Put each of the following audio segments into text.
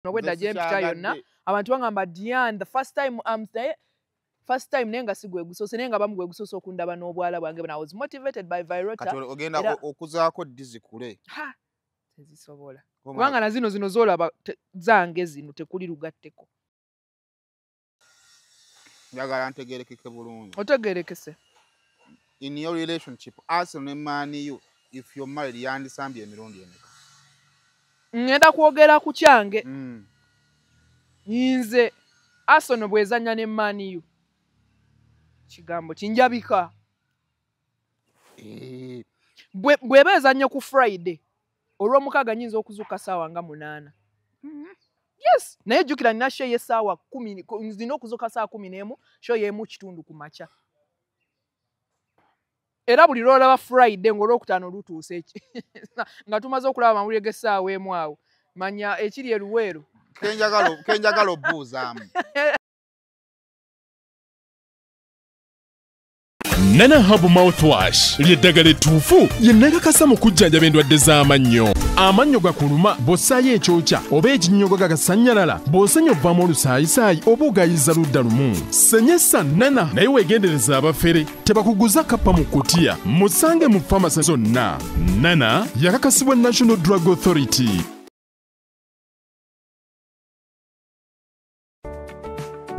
Obwedda gye mpita yonna abantu bangamba, "Dian, the first time there, first time," naye nga si gwe gusoose, naye nga bamu gwe gusoose okundaba n'obwala bwange. But I was motivated by Vyroota. Kati ogenda okuzaako ddi zikule? Ha, tezisobola, kubanga na zino zino z'olaba zange zino tekuli lugatteko. Njagala ntegerekeke bulungi. Otegerekese. In your relationship, Arsenal ne Man U, if you're married, yandisambye emirundi emeka? Ŋŋenda kwogera ku kyange. Nze Arsenal bw'ezannya ne Man U, kigambo kinjabika. Bw'eba ezannya ku Friday, olw'omukaaga nyinza okuzuuka ssaawa nga 8. Yes, naye jjukira nina show y'essaawa 10, nina okuzuuka ssaawa 11, show y'emu kitundu ku makya. Era buli lw'olaba Friday ng'olwokutaano lutuuse eki nga tumaze okulaba amawulire g'essaawa 1 awo, manya ekiri e Luweero. Kenjagala obbuuzaamu. Nana Herbal Mouthwash ly'eddagala ettuufu lye nakakasa mu kujjanjaba endwadde z'amannyo. Amannyo gakuluma bw'ossaayo ekyokya oba ekinnyogo gagasannyalala, bw'osenya ovaamu olusaayisaayi oba ogayiza ludda lumu. Senyesa Nana, naye weegendereza abafere tebakuguza kappa mu kutiya. Musange mu famasi zonna. Nana yakakasibwa National Drug Authority.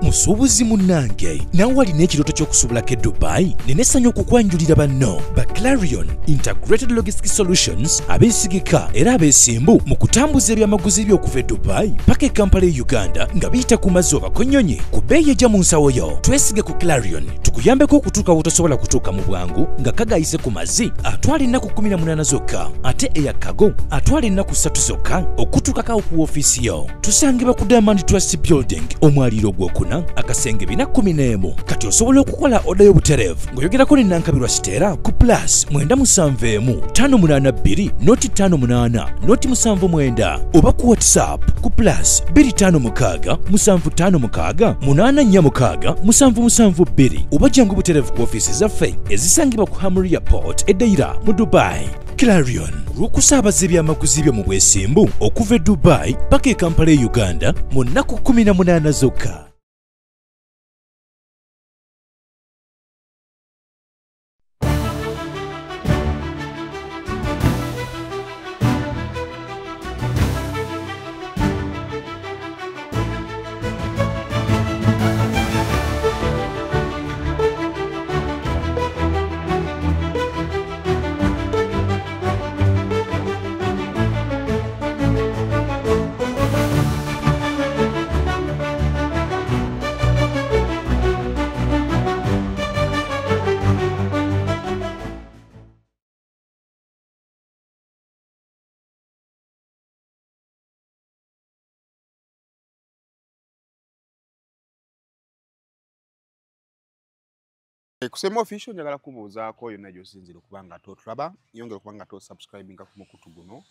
Musuubuzi munnange, naawe alina ekirooto ky'okusuubulako e Dubai, nina essanyu okukwanjulira banno ba Clarion Integrated Logistics Solutions, abeesigika era abeesimbu mu kutambuza ebyamaguzi by'okuva e Dubai paka e Kampala e Uganda nga biyita ku mazzi oba ku nnyonyi ku bbeeyi ejja mu nsawo yo. Twesige ku Clarion tukuyambeko okutuuka w'otosobola kutuuka mu bwangu nga kagayise ku mazzi atwala ennaku 18 zokka, ate eya cargo atwala ennaku 3 zokka okutuukako ku woofiisi yo. Tusangibwa ku Diamond Trust Building, omwaliiro ogwokuna, akasenge 411. Kati osobola okukola oda y'obutereevu ng'oyogerako ne Nankabirwa Siteera ku +971 582 058 079 oba ku WhatsApp ku +256 756 846 772 oba jangu butereevu ku ofiisi zaffe ezisangibwa ku Hamriya Port e Deira mu Dubai. Clarion, olw'okusaabaza ebyamaguzi byo mu bwesimbu okuva e Dubai paka e Kampala e Uganda mu nnaku 18 zokka. Kusema official, njagala kubuuzaako yonna gy'osinziira okuba nga totulaba, yongera okuba nga tosubscribinga ku mukutu guno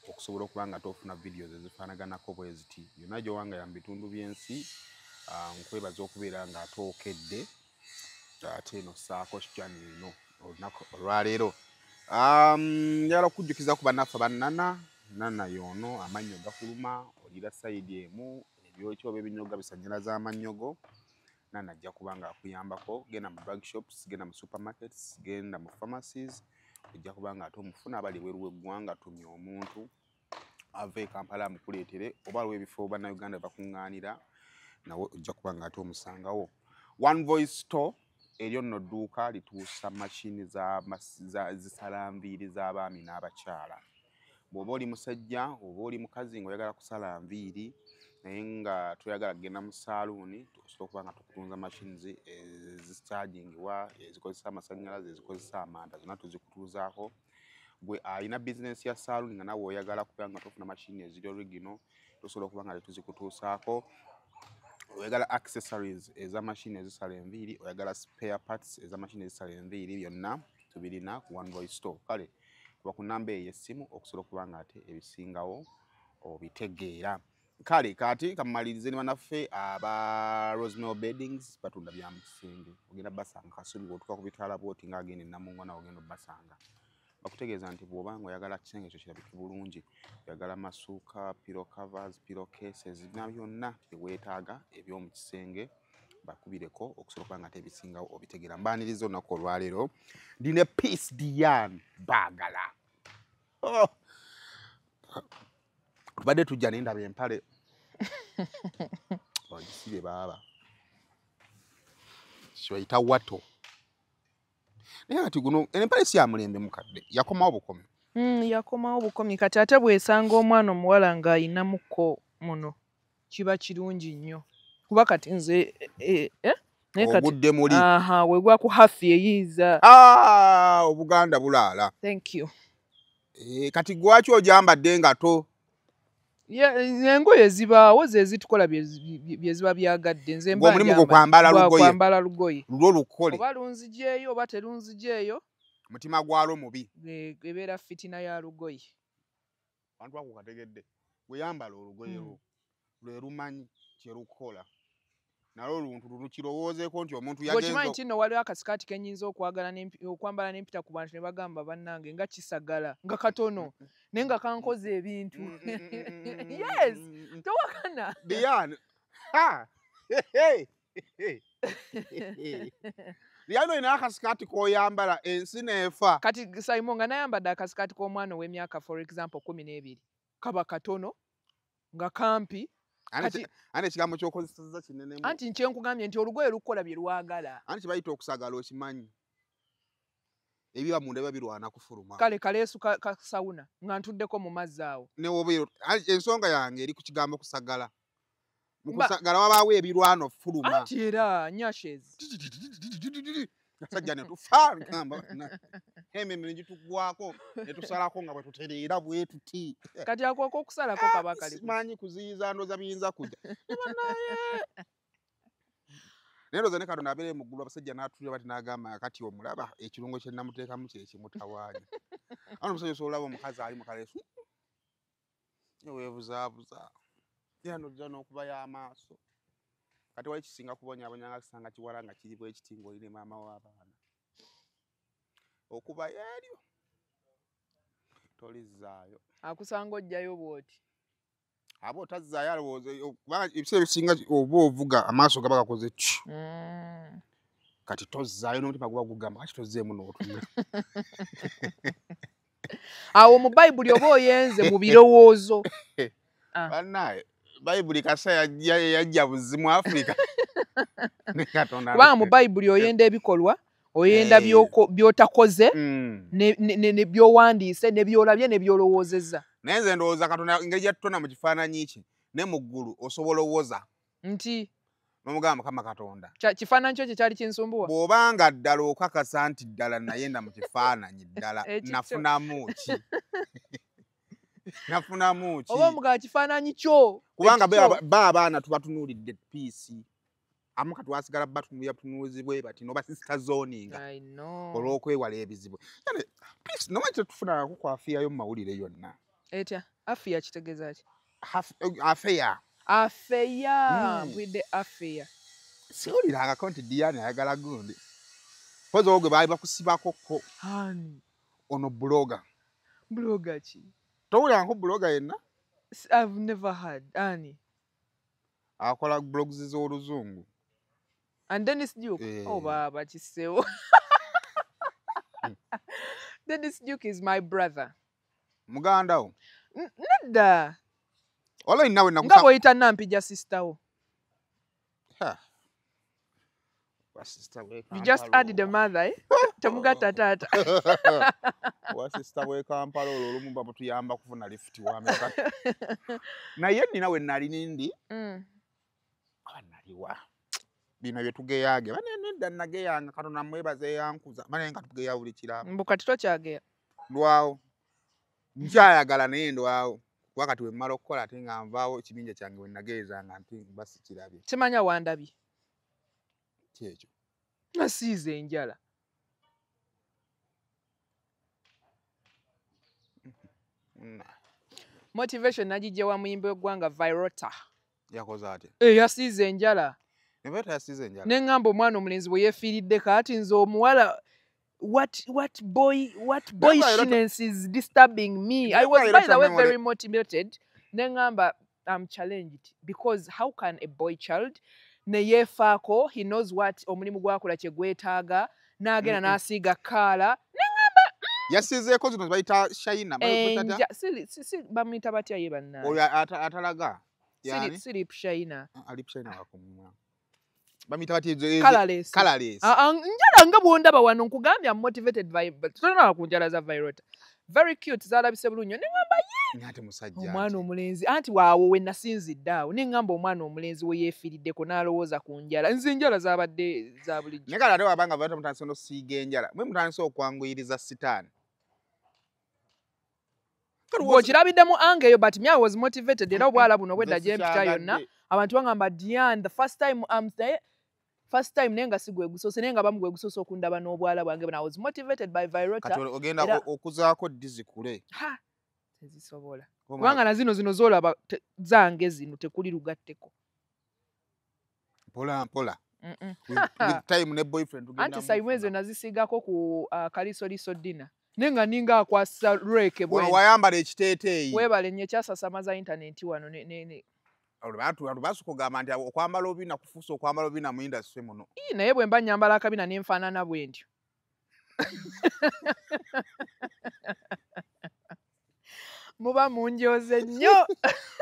okusobola okuba nga tofuna videos ezifaanaganako bwe ziti. Yonna gy'owanga ya mu bitundu by'ensi, nkwebaza okubeera nga atookedde ate eno ssaako channel eno olunaku olwaleero. Njagala okujjukiza ku bannaffe bannana Nana y'ono, amannyo gakuluma, olira sayidi emu, ebyokya oba ebinyoga bisannyalaza amannyo go, Nana ajja kuba nga akuyambako. Genda mu drug shops, genda mu supermarkets, genda mu pharmacies, ojja kuba nga ate omufuna. Abali ebweru w'eggwanga, tumya omuntu ava e Kampala amukuleetere, oba waliwo ebifo bannayuganda bakuŋŋaanira, nawe ojja kuba nga ate omusangawo. One Voice Store eryo nno dduuka lituusa mashini zisala nviiri z'abaami n'abakyala. Bw'oba oli musajja oba oli mukazi ng'oyagala kusala nviiri naye nga toyagala kugenda mu saaluuni, osobola okuba nga tukutunza machines ezikyagingibwa, ezikozesa amasannyalaze, ezikozesa amanda, zonna tuzikutuuzaako. Gwe alina bizinensi ya saaluuni nga naawe oyagala kubeera nga tofuna mashini eziri original, tosobola okuba nga tetuzikutuusaako. Oyagala accessories eza mashini ezisala enviiri, oyagala spare parts eza mashini ezisala enviiri, byonna tubirina ku One Voice Store. Kale kuba ku namba eyo essimu okusobola okuba nga ate ebisingawo obitegeera. Kale kati kamumalirize ne bannaffe aba Rosemary Beddings, batunda bya mu kisenge. Ogenda basanga Kasubi, bw'otuuka ku bitaala bw'oti ng'agenda e Namungoona, ogenda obbasanga. Bakutegeeza nti bw'obanga oyagala kisenge kyo kirabike bulungi, oyagala masuuka, pillow covers, pillow cases, na byonna bye weetaaga eby'omu kisenge, bakubireko okusobola okuba nga tebisingawo obitegeera. Mbaaniriza olunaku olwaleero ndi ne Peace Dian Baagala. Oh. Tubadde tujja ne ndaba empale ogisibye baaba kibayita wato, naye kati guno empale si ya mulembe mukadde, yakomawo bukomi. Yakomawo bukomi. Kati ate bw'esanga omwana omuwala ng'ayinamuko muno kiba kirungi nnyo, kuba kati nze naye kati ogudde muli aha wegwa ku hafi eyinza. Ah, Obuganda bulaala. Thank you. Kati gwaki ogyambadde nga to engoye zibaawo ze zitukola bye ziba byagadde. Nze mba omulimu gwo kwambala lugoye, kwambala lugoye lulwo lukole, oba lunzijeeyo oba terunzijeeyo, mutima gwalwo mubi, ebeera fitina ya lugoye. Abantu bako kategedde bwe yambala olugoye lwo lwe lumanyi kye lukola, nalwo oluntu lukirowoozeeko nti omuntu yagenze. Okimanyi nti nno waliwo akasikaati ke nnyinza okwagala okwambala n'empita ku bantu ne bagamba bannange nga kisagala nga katono naye nga kankoze ebintu. Yes, towakana. Diane, ha! Diane olina akasikaati k'oyambala ensi n'efa. Kati Simon nga nayambadde akasikaati k'omwana ow'emyaka for example 12, kaba katono nga kampi. Anti ekigambo ky'okozesezza kinene. Anti nkye nkugambye nti olugoye lukola bye lwagala. Anti kibayita okusagala okimanyi. Ebiba munda biba birwana kufuluma. Kale kaleesu ka sauna nga ntuddeko mu mazzi awo. Ne wobeera ensonga yange eri ku kigambo kusagala. Mu kusagala wabaawo ebirwana okufuluma. Anti era nyashes. Gasajja ne tufa ngamba ememe ne gitugwako ne tusalako nga bwe tutereera bwe tuti. Kati ako okusalako kaba kali. Simanyi kuziyiza ndoza biyinza kujja. Naye ndowooza ne Katonda abeere mu ggulu abasajja n'atuulira bati n'agamba kati omulaba ekirungo kye namuteekamu kye kimutawaanya. Ano omusajja osobola olaba omukazi ali mu kaleesu weebuzaabuza era n'ojja n'okubayo amaaso. Kati wali kisinga kubonyaabonya nga kisanga kiwala nga kiri bwe kiti ng'oli ne maama w'abaana. Okubayo eryo tolizzaayo. Akusanga ojjayo bw'oti. Aba otazzaayo alowooza kubanga ebiseera ebisinga oba ovuga amaaso gaba gakoze ki. Kati tozzaayo n'omutima guba gugamba kati tozzeemu n'otunula. Awo mu Bayibuli oba oyenze mu birowoozo. Bannaye Bayibuli kasa yajja buzimu Afrika. Kubanga mu Bayibuli oyenda ebikolwa, oyenda by'otakoze, ne by'owandiise, ne by'olabye, ne by'olowoozezza. Naye nze ndowooza Katonda engeri gy'atutona mu kifaananyi kye ne mu ggulu osobola owoza. Nti n'omugamba Mukama Katonda. Kifaananyi kyo kye kyali kinsumbuwa. Bw'obanga ddala okakasa nti ddala nayenda mu kifaananyi ddala nafunamu ki? Nafunamu ki? Oba omugamba kifaananyi kyo. Kubanga ba abaana tubatunuulidde Peace. Amu kati wasigala batunuulira butunuulizi bwe bati n'oba sister zoninga. Olw'okwewala ebizibu. Peace nomanyi tetufunangako ku afiyayo mu mawulire yonna. Etya afiya kitegeeza ki? Afeya. Afeya, mpulidde afeya. Siwulirangako nti Diane ayagala gundi. Mpozi ogwo gwe baali bakusibako ko. Ani? Ono blogger. Blogger ki? Towulirangako blogger yenna? I've never heard. Ani? Akola blogs z'oluzungu. And Dennis Duke? Oh baaba kisewo. Dennis Duke is my brother. Muganda wo? Nedda. Wala nnawe nga bw'oyita Nampija sister wo. You just add the mother, eh? Temugatta taata. Wa sister w'e Kampala olwo olumu batuyamba kufuna lift wa Amerika. Naye nina we nali nindi. Aba naliwa. Bino bye tugeyaage. Bane nedda nageyanga Katonda mwebaze yankuza. Bane nga tugeya buli kiramu. Mbu kati tokyageya. Ndwawo. Nkyayagala naye ndwawo. Kuba kati we mmala okukola ate nga nvaawo ekibinja kyange we nageezanga nti mba sikirabye. Kimanya wandabye. Ki ekyo? Nasiize enjala. Motivation nagijja wa muyimbi w'eggwanga Virota. Yakoze atya? Yasiize enjala. Ne Virota yasiize enjala. Ne ŋŋamba omwana omulenzi bwe yeefiiriddeko ati nze omuwala What boyishness is disturbing me? I was, by the way, very motivated. Nengamba, I'm challenged because how can a boy child neyefaako, he knows what omulimu gwakola kye gwetaaga, n'agenda n'asiiga kaala. Nengamba yasizeeko zino bayita Shaina, bamuyita batya ye bannange? Oyo atalaga yani Silip Shaina. Alip Shaina wakumwa. Bamuyita batya? Colorless. Colorless. Njala nga bw'ondaba wano nkugambye I'm motivated by, but tonaba ku njala za Vyroota. Very cute, zaalabise bulungi. Nengamba ye ate musajja omwana omulenzi, anti waawo we nasinzidde awo nengamba omwana omulenzi we yeefiiriddeko n'alowooza ku njala. Nze enjala zaabadde za bulijjo. Naye kale ate wabanga Vyroota mutandise n'osiiga enjala, mwe mutandise okwanguyiriza sitaani. Bw'okirabidde mu ange eyo, but me I was motivated. Era obwala buno obwedda gye mpita yonna abantu bangamba Diane, the first time I'm there, first time naye nga si gwe gusoose, naye nga bamu gwe gusoose okundaba n'obwala bwange. But I was motivated by Vyroota. Kati ogenda okuzaako ddi zikule? Ha, tezisobola. Kubanga na zino zolaba zange zino tekuli lugatteko. Mpola mpola. With time ne boyfriend tugenda. Anti saimwezo nazisiigako ku kalisoliso dinner. Nenga ninga akwasa reke bwe. Wayambala ekiteeteeyi. Weebale nnyo ekyasasamaza intaneti wano ne. Abantu basuka okugamba nti okwambala obina kufuusa okwambala obina mu industry muno. Naye bwe mba nnyambala akabina ne nfaanana bwe ntyo. Muba munjoze nnyo.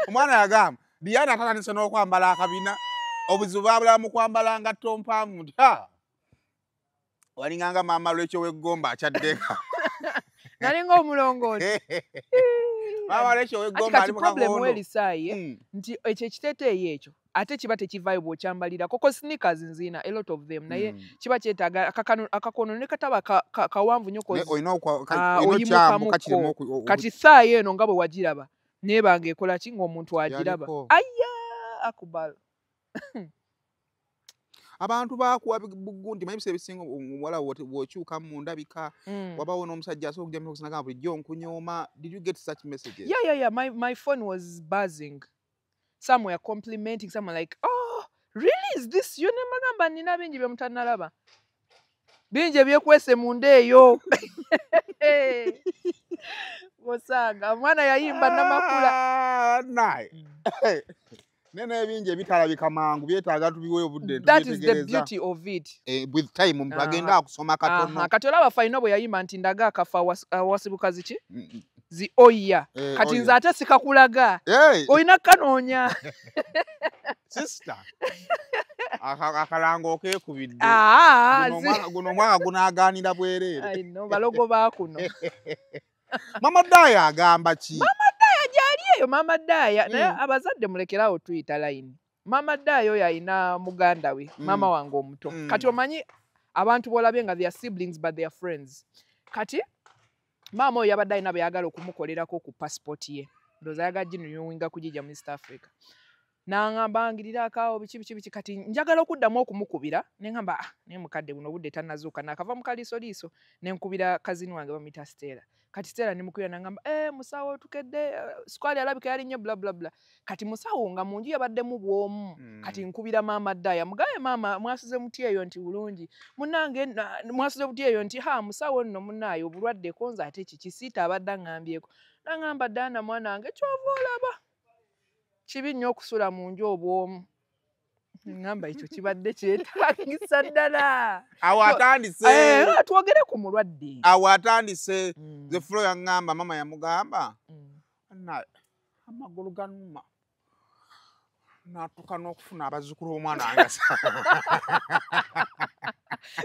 Omwana yagamba Diana atandise n'okwambala akabina, obuzibu babula mu kwambala ngatto mpanvu nti ha walinganga maama lwekyo w'eggomba akyaddeka. Nalinga omulongooti. Maama lwekyo w'eggomba ali mu problem kakondo. Werisaayi nti ekyo ekiteeteeyi ekyo ate kiba tekivaayo bw'okyambalirako, ko sneakers nzina a lot of them, naye kiba kyetaaga akakono ne kataba kawanvu nnyo oyimukamuko. Kati saayi eno nga bwe wagiraba nebanga ekola ki ng'omuntu agiraba. Aya akubala. Abantu bakuwa bugundi manyi ebiseera ebisinga omuwala bw'okyuka mu ndabika wabawo n'omusajja asobola okujja mu n'agamba bulijjo nkunyooma. Did you get such messages? Yeah. My phone was buzzing. Some were complimenting, some were like, oh, really? Is this you? Ne mbagamba nina bingi bye mutannalaba. Bingi ebyekwese munda eyo. Osanga omwana yayimba namakula. Naye. Nene ebingi ebitalabika mangu byetaaga tubiwe obudde. That is the beauty of it. With time omuntu agenda akusoma katono. Kati olaba Faino bwe yayimba nti ndaga akafa awasibuka ziki? Zi oya. Kati nze ate sikakulaga. Olina kanoonya. Sister. Akalango okeekubidde. Guno omwaka gunaagaanira bwereere. I know, balogo baakuno. Mama Daya agamba ki? Mama Daya gyali eyo, Mama Daya. Naye abazadde mulekerawo tuyita line. Mama Daya oyo alina muganda we, mama wange omuto. Kati omanyi abantu b'olabye nga they are siblings but they are friends. Kati maama oyo yabadde alina by'ayagala okumukolerako ku passport ye. Ndowooza ayagala ginuyuwinga kugijja mu East Africa. N'angamba ngiriraako awo biki biki biki. Kati njagala okuddamu okumukubira ne ŋŋamba naye mukadde buno obudde tannazuuka, naakava mu kaliisoliiso ne nkubira kazini wange bamuyita Stella. Kati Stella ne mukubira n'angamba musawo otukedde, sukaali alabika yali nnyo bla bla bla. Kati musawo nga mu nju yabaddemu bw'omu. Kati nkubira maama Daya, mugambe maama mwasuze mutya eyo nti bulungi, munnange mwasuze butya eyo nti ha musawo nno munnaaye obulwadde ko nze ate kiki siita abadde aŋŋambyeko. N'aŋŋamba Dana mwana wange ky'ova olaba kibi nnyo okusula mu nju obw'omu. Ŋŋamba ekyo kibadde kyetaagisa ddala. Awo atandise. Twogere ku mulwadde. Awo atandise. Ze Flo yaŋŋamba, maama yamugamba amagulu gannuma natuuka n'okufuna abazzukulu b'omwana wange.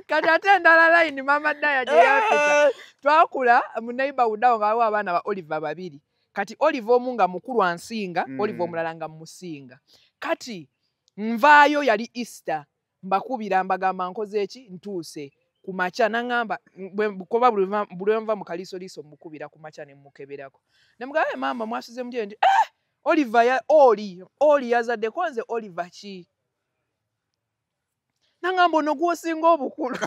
Kati ate endala layini maama Daya gye yampita. Twakula mu neighborhood awo nga waliwo abaana ba Oliver babiri. Kati Oliver omu nga mukulu ansinga, Oliver omulala nga mmusinga. Kati nvaayo yali Easter, mbakubira mbagamba nkoze eki ntuuse ku makya n'aŋŋamba kuba buli lwe nva mu kaliisoliiso mmukubira ku makya ne mmukeberako. Ne mugamba maama mwasuze mutya nti Oliver ya Oli yazaddeko nze Oliver ki? N'aŋŋamba ono gw'osinga obukulu.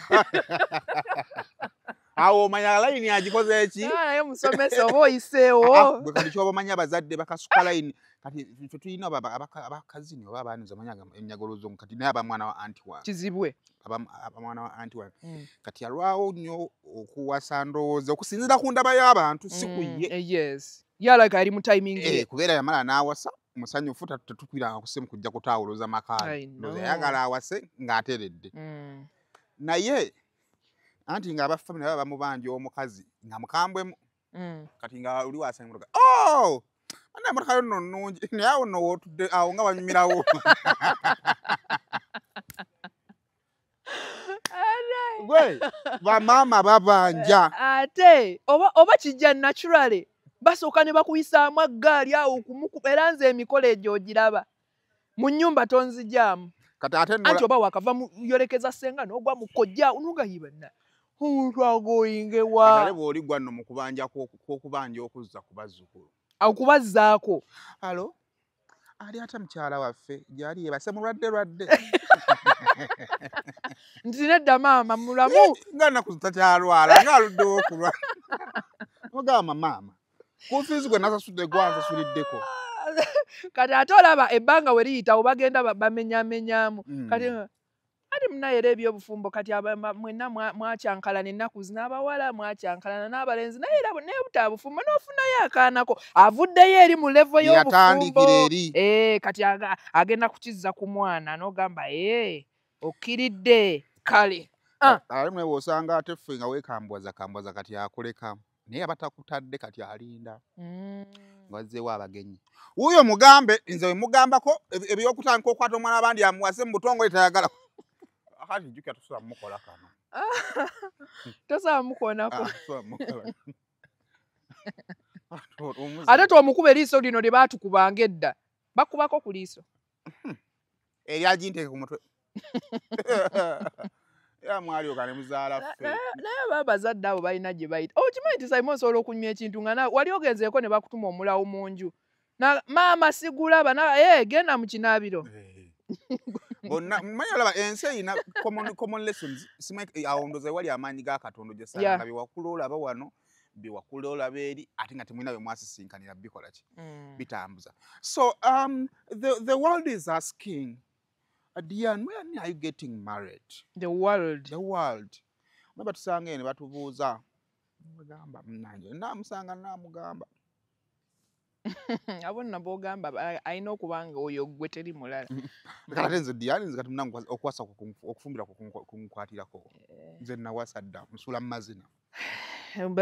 Awo omanya layini agikoze eki? Naye musomesa oba oyiseewo. Gwe kati kyoba omanya abazadde bakasuka layini. Kati ffe tulina abakazini oba abaani zamanya enyago oluzungu kati naye aba mwana wa anti wange. Kizibwe. Aba mwana wa anti wange. Kati alwawo nnyo okuwasa ndowooza okusinziira ku ndaba y'abantu si ku ye. Yes. Yalabika yali mu timing ye. Kubeera yamala n'awasa musanyufu tetukwiranga ku ssimu kujja kutaawuluza makaali. Ndowooza yayagala awase ng'ateredde. Naye anti nga abafamily baba bamubanja omukazi nga mukambwemu. Kati nga oli wasanga emotoka. Oh! Ana emotoka yo nno nnungi naye awo nno wootudde awo nga wanyumirawo. Gwe bamaama babanja. Ate oba kijja naturally basooka ne bakuyisaamu aggaali awo kumukuba era nze emikolo egyo ogiraba mu nnyumba tonzijaamu. Kati ate anti oba wakava yolekeza ssenga n'ogwa mu kojja onugayiba nna omuntu agoyinge wa. Ate bw'oli gwa nno mu kubanja kw'okubanja okuzza ku bazzukulu. Okubazzaako. Alo, ali ate mukyala waffe gy'ali yeebase mulwadde lwadde. Nti nedda maama mulamu. Nga nnaku takyalwala ng'aluddewo okulwala. Ogamba maama ku fiizi gwe nasasudde gwansasuliddeko. Kati ate olaba ebbanga we liyitawo bagenda bamenyamenyamu. Kati ate munaye era ebyobufumbo kati mwenna mwakyankalana ennaku zino abawala mwakyankalana n'abalenzi naye era naye butabufumbo n'ofunayo akaanako avuddeyo eri mu level y'obufumbo. Kati agenda kukizza ku mwana n'ogamba okkiridde kale. Ate mwe bw'osanga ate ffe nga weekambwaza kambwaza kati akuleka naye abatakutadde kati alinda. Ng'azzeewo abagenyi. Wuuyo mugambe nze we mugambako ebyokutandika okukwata omwana abandi amuwase mu butongole tayagala. Kati jjukira tosobola mmukola kano. Tosobola mukoonako. Ate tomukuba eriiso lino lye baatukubanga edda. Bakubako ku liiso. Erya ginteeke ku mutwe. Era mwalyoka ne muzaala ffe. Naye aba abazadde abo balina gye bayita. Okimanyi nti Simon osobola okunywa ekintu nga wali ogenzeeko ne bakutuma omulawo mu nju. Maama sigulaba genda mu kinaabiro. Bonna mmanyi olaba ensi erina common lessons. Simanyi awo ndowooza wali amaanyi ga Katonda gy'osanga nga bye wakula olaba wano bye wakula olaba eri ate nga temulina bye mwasisinkanira bikola ki bitambuza. So the world is asking, Diane, when are you getting married? The world. The world. Mwe batusanga eno batubuuza. Bagamba mnange naamusanga naamugamba. Abo nno b'ogamba alina okuba nga oyo gwe teri mulala. Kati ate nze Diane nze kati munange okuwasa okufumbira kunkwatirako. Nze nawasa dda nsula mu mazina.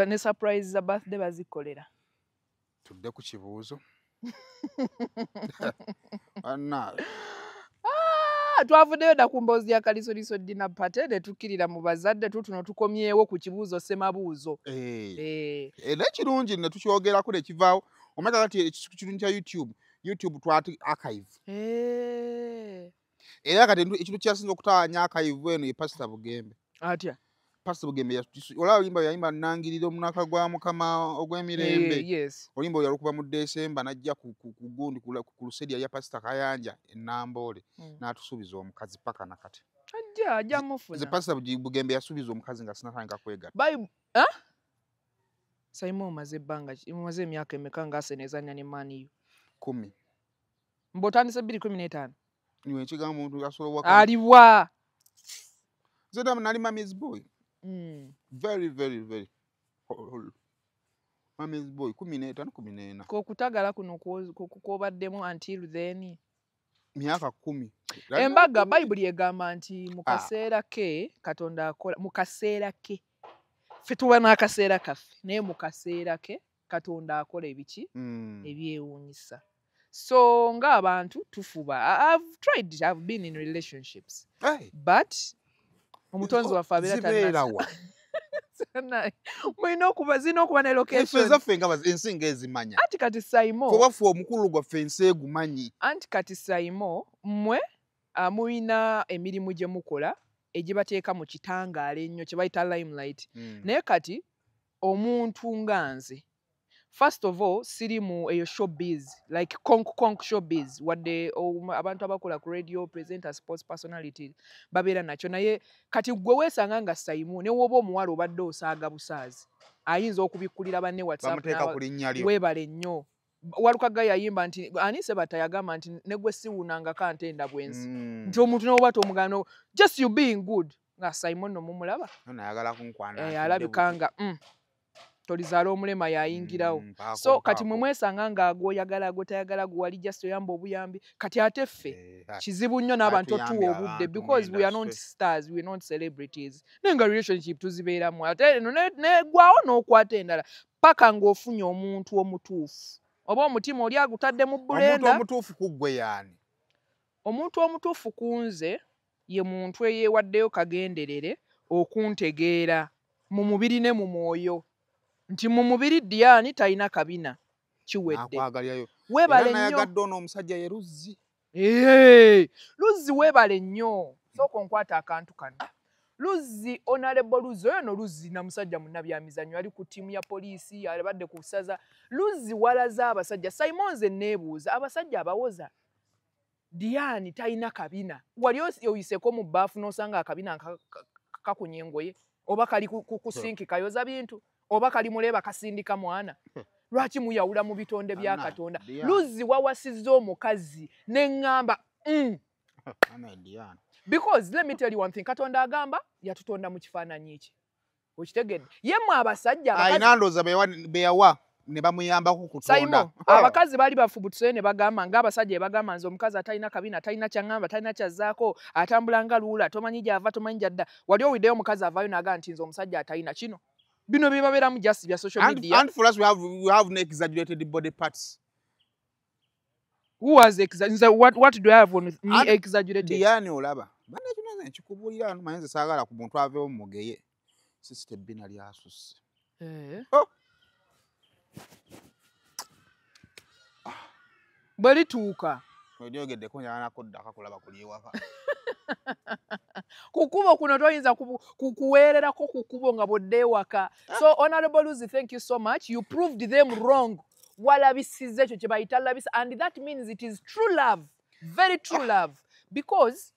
Ne surprise za birthday bazikolera. Tudde ku kibuuzo. Anna. Twavuddeyo dda ku mboozi ya Kalisoliso Dinner Party ne tukkirira mu bazadde tutuno tukomyewo ku kibuuzo ssemabuuzo. Era ekirungi ne tukyogerako ne kivaawo. Omanya kati ekirungi kya YouTube twati archive. Era kati ekintu kyasinze okutawaanya archive eno ye Pastor Bugembe. Atya? Pastor Bugembe olaba oluyimba yayimba nnangirira omunaka gwa Mukama ogw'emirembe. Yes. Oluyimba yalukuba mu December n'ajja ku gundi ku lusedi ya Pastor Kayanja e Namboole n'atusuubiza omukazi paka na kati. Ajja mufuna. Nze Pastor Bugembe yasuubiza omukazi nga sinatandika kwegatta. Simon omaze ebbanga omaze emyaka emeka nga Arsenal ezannya ne Man U? 10. Mbw'otandise 2015? Niwe ekigambo omuntu asobola waka. Aliwa? Nze nali mommy's boy. Very, very, very. Mommy's boy 15 14. K'okutagala kuno kw'obaddemu until then. Myaka 10. Embaga Bayibuli egamba nti mu kaseera ke Katonda akola mu kaseera ke. Ffe tuba n'akaseera kaffe naye mu kaseera ke Katonda akola ebiki ebyewuunyisa. So ng'abantu tufuba. I've tried, I've been in relationships. Hey. But omutonzi waffe abeera Zibeerawa. Mulina okuba zirina okuba ne location. Effe zaffe nga ensi ng'ezimanya. Anti kati Saimo. Kuba ffe omukulu gwaffe ensi egumanyi. Anti kati Saimo mmwe mulina emirimu gye mukola egibateeka mu kitangaala ennyo kye bayita limelight. Naye kati omuntu nga nze First of all, siri mu eyo showbiz, like conk showbiz, wadde abantu abakola ku radio, presenter, sports personality babeera nakyo. Naye kati gwe weesanga nga Saimu, ne woba omuwala obadde osaaga busaazi, ayinza okubikkulira banne WhatsApp, weebale nnyo. Walukaga yayimba nti ani Sebata yagamba nti ne gwe siwunangako ntenda bwenzi, nti omuntu n'oba tomugano, just you being good. Nga Simon no mumulaba alabika nga tolizaala omulema yayingirawo. So kati mwe mwesanga nga gwoyagala gwotayagala gwewali just oyamba obuyambi. Kati ate ffe kizibu nnyo n'abantu otuwa obudde, because we are not stars, we are not celebrities. Naye nga relationship tuzibeeramu, ate eno negwawo n'okwata endala paka ng'ofunye omuntu omutuufu. Oba omutima oli agutadde mu bulenda. Omuntu omutuufu ku ggwe yaani? Omuntu omutuufu ku nze ye muntu eyeewaddeyo kagenderere okuntegeera mu mubiri ne mu mwoyo. Nti mu mubiri Diani talina kabina, kiwedde. Weebale nnyo. Nayagadde ono omusajja ye Luzzi. Luzzi weebale nnyo. Sooka onkwata akantu kano. Luzzi, Honorable Luzzi, oyo no Luzzi na musajja munnabyamizannyo, ali ku ttiimu ya poliisi, alabadde ku ssaza. Luzzi walaza abasajja. Simon nze neebuuza, abasajja abawoza Diani talina kabina. Wali oyiseko mu bbaafu n'osanga akabina kakunya engoye, oba kali ku sinki kayoza bintu, oba kali muleba kasindika mwana. Lwaki muyawula mu bitonde bya Katonda? Luzzi wawasizza omukazi ne ŋŋamba Because let me tell you one thing, Katonda agamba yatutonda mu kifaananyi ki. Okitegedde? Ye mmwe abasajja alina ndowooza beyawa ne bamuyambako kutonda. Abakazi baali bafubutuse ne bagamba ng'abasajja bagamba nze omukazi atalina kabina, talina kyaŋŋamba, talina kyazzaako, atambula nga luula, tomanyi gy'ava, tomanyi gy'adda. Wali owuliddeyo omukazi avaayo n'agamba nti nze omusajja atalina kino. Bino bye babeeramu just bya social media. And for us we have no exaggerated body parts. Who has exaggerated? What do I have on me exaggerated? Diani olaba. Bana kino nkikubuulira manyi nze saagala ku muntu aveewo mugeye. Sisite ebbina lyasusse. Oh. Bwe lituuka. Olyogeddeko njagala kuddako kulaba kuli ewaka. Ku kkubo kuno toyinza kuweererako ku kkubo nga bw'odda ewaka. So Honorable Luzzi, thank you so much. You proved them wrong. Walabisizza ekyo kye bayita labisa, and that means it is true love, very true love, because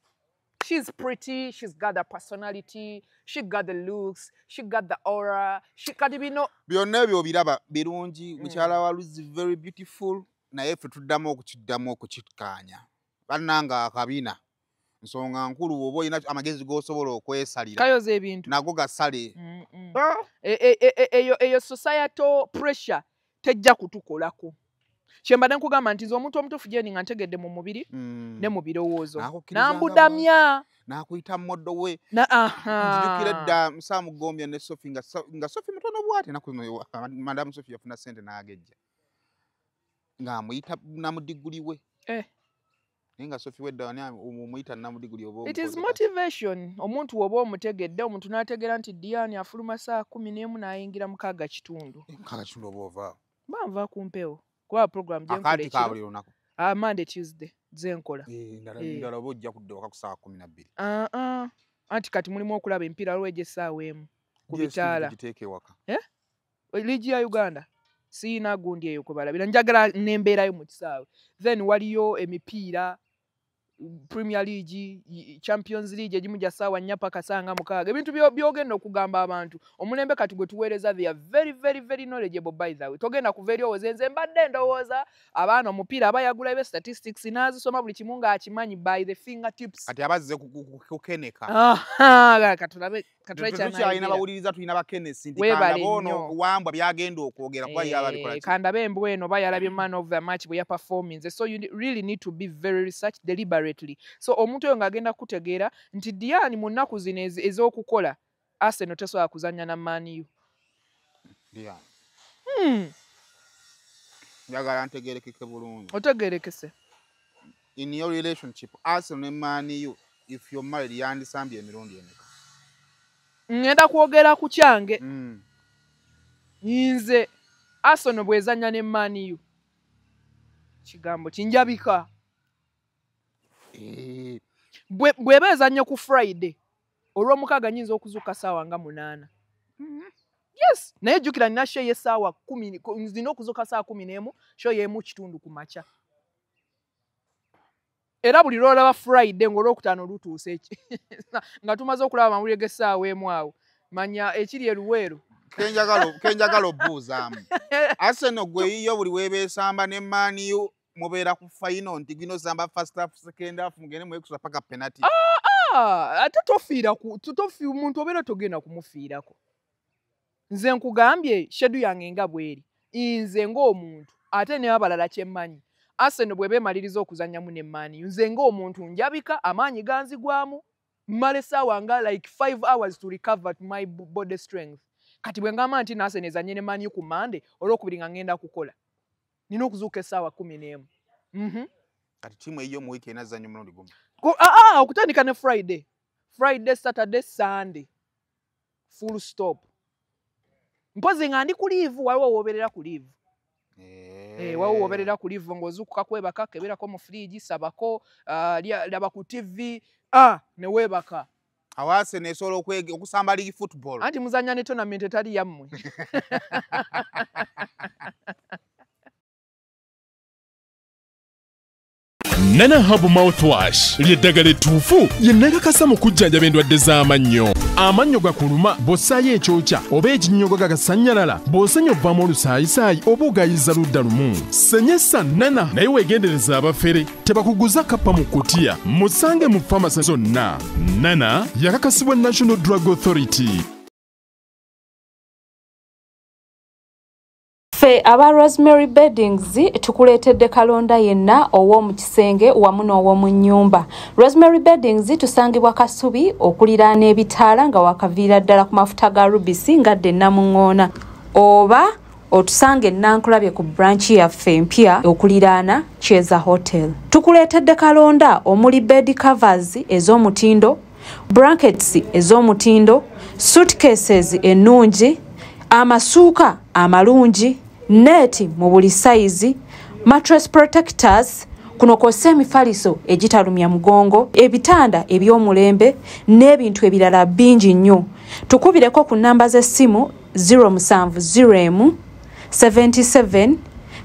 she's pretty, she's got the personality, she got the looks, she got the aura, she kati bino byonna ebyo obiraba birungi. Mukyala wa Luzzi very beautiful, naye ffe tuddamu okukiddamu okukikkaanya. Bannanga akabina nsonga nkulu, bw'oba olina amagezi g'osobola okwesalira kayoza ebintu nago gasale. Eyo societal pressure tejja kutukolako. Kyembadde nkugamba nti nze omuntu omutuufu gye nga ntegedde mu mubiri ne mu birowoozo. Nambudamya. N'akuyita moddo we. Nzijukira dda Musa Mugombya ne Sophie nga Sophie mutono bw'ati, ennaku zino Madam Sophie yafuna ssente n'agejja. Ng'amuyita namudiguli we. Naye nga Sophie wedda ani omuyita namudiguli oba It is motivation. Omuntu woba omutegedde, omuntu n'ategeera nti Diani afuluma saa 11 n'ayingira 6:15. 6:15 oba ovaawo? Mba nva ku mpewo. Kuba program gye nkola ekiro. Monday, Tuesday ze nkola. Ndala oba ojja kudda waka ku ssaawa 12. Anti kati mulimu okulaba emipiira waliwo egy'essaawa 1 ku bitaala. Giteeke waka. Liigi ya Uganda siyina gundi eyo kwe balabira, njagala nembeerayo mu kisaawe. Then waliyo emipiira Premier League, Champions League egimu gya ssaawa 4 paka 6. Ebintu by'ogenda okugamba abantu omulembe kati gwe tuweereza, they are very very very knowledgeable by the way. Togenda kuva eri owoze nze mbadde ndowooza abaana omupiira abayagula ebe statistics n'azisoma buli kimu ng'akimanyi by the fingertips. Kati abazze kukeneka. Katulabe tukyalina bawuliriza, tulina bakenesi nti kandaba ono wambwa byagenda okwogera kuba ye ababikola ki. Kandaba embwa eno oba yalabye man of the match bwe yaperforminze. So you really need to be very research deliberately. So omuntu oyo ng'agenda kutegeera nti Diani mu nnaku zino ez'okukola Arsenal tesobola kuzannya na Man U. Diani. Njagala ntegeerekeke bulungi. Otegeerekese. In your relationship, Arsenal ne Man U, if you're married, yandisambye emirundi emeka? Ngenda kwogera ku kyange. Nze Arsenal bw'ezannya ne Man U, kigambo kinjabika. Bw'eba ezannya ku Friday, olw'omukaaga nnyinza okuzuuka ssaawa nga 8. Yes, naye jjukira nina show y'essaawa 10, nzina okuzuuka ssaawa 11, show y'emu kitundu ku makya. Era buli lw'olaba Friday ng'olwokutaano lutuuse nga tumaze okulaba amawulire g'essaawa emu awo, manya ekiri e Luweero. Kenjagala obbuuzaamu. Arsenal gwe yiyo buli weebeesamba ne Man U mubeera ku final nti gino samba first half, second half, mugende mwekusa paka penalty. Ate tofiira omuntu obeera togenda kumufiirako. Nze nkugambye schedule yange nga bw'eri. Nze ng'omuntu ate ne abalala kye mmanyi. Arsenal bwe beemaliriza okuzannyamu ne Man U, nze ng'omuntu njabika amaanyi ganzigwamu, mmala essaawa nga like 5 hours to recover my body strength. Kati bwe ngamba nti Arsenal ezannye ne Man U ku Monday, olwokubiri nga ngenda kukola. Nina okuzuuka essaawa 11. Kati ttiimu eyo mu wiiki enazannya omulundi gumu. Okutandika ne Friday. Friday, Saturday, Sunday. Full stop. Mpozi nga ndi ku leave, waliwo w'obeerera ku leave. Waliwo w'obeerera ku leave ng'ozuukuka kwebaka, keberako mu fridge, sabako, laba ku TV, ne weebaka. Awo Arsenal esobola okusamba league football. Anti muzannya ne tournament etali yammwe. Nana Herbal Mouthwash ly'eddagala ettuufu lye nakakasa mu kujjanjaba endwadde z'amannyo. Amannyo gakuluma bw'ossaayo ekyokya oba ekinnyogo gagasannyalala, bw'osenya ovaamu olusaayisaayi oba ogayiza ludda lumu. Senyesa Nana naye weegendereza abafere tebakuguza kappa mu kutiya. Musange mu famasi zonna. Nana yakakasibwa National Drug Authority. Ffe aba Rosemary Beddings tukuleetedde kalonda yenna ow'omu kisenge wamu n'ow'omu nnyumba. Rosemary Beddings tusangibwa Kasubi okuliraana ebitaala nga wakaviira ddala ku mafuta ga Rubisi nga dde Namuŋŋoona, oba otusange Nankulabye ku branch yaffe empya okuliraana Cheza Hotel. Tukuleetedde kalonda omuli bed covers ez'omutindo, blankets ez'omutindo, suitcases ennungi, amasuuka amalungi, neeti mu buli sayizi, mattress protectors, kuno kw'ossa emifaliso egitalumya mugongo, ebitanda eby'omulembe n'ebintu ebirala bingi nnyo. Tukubireko ku nnamba z'essimu 0701 77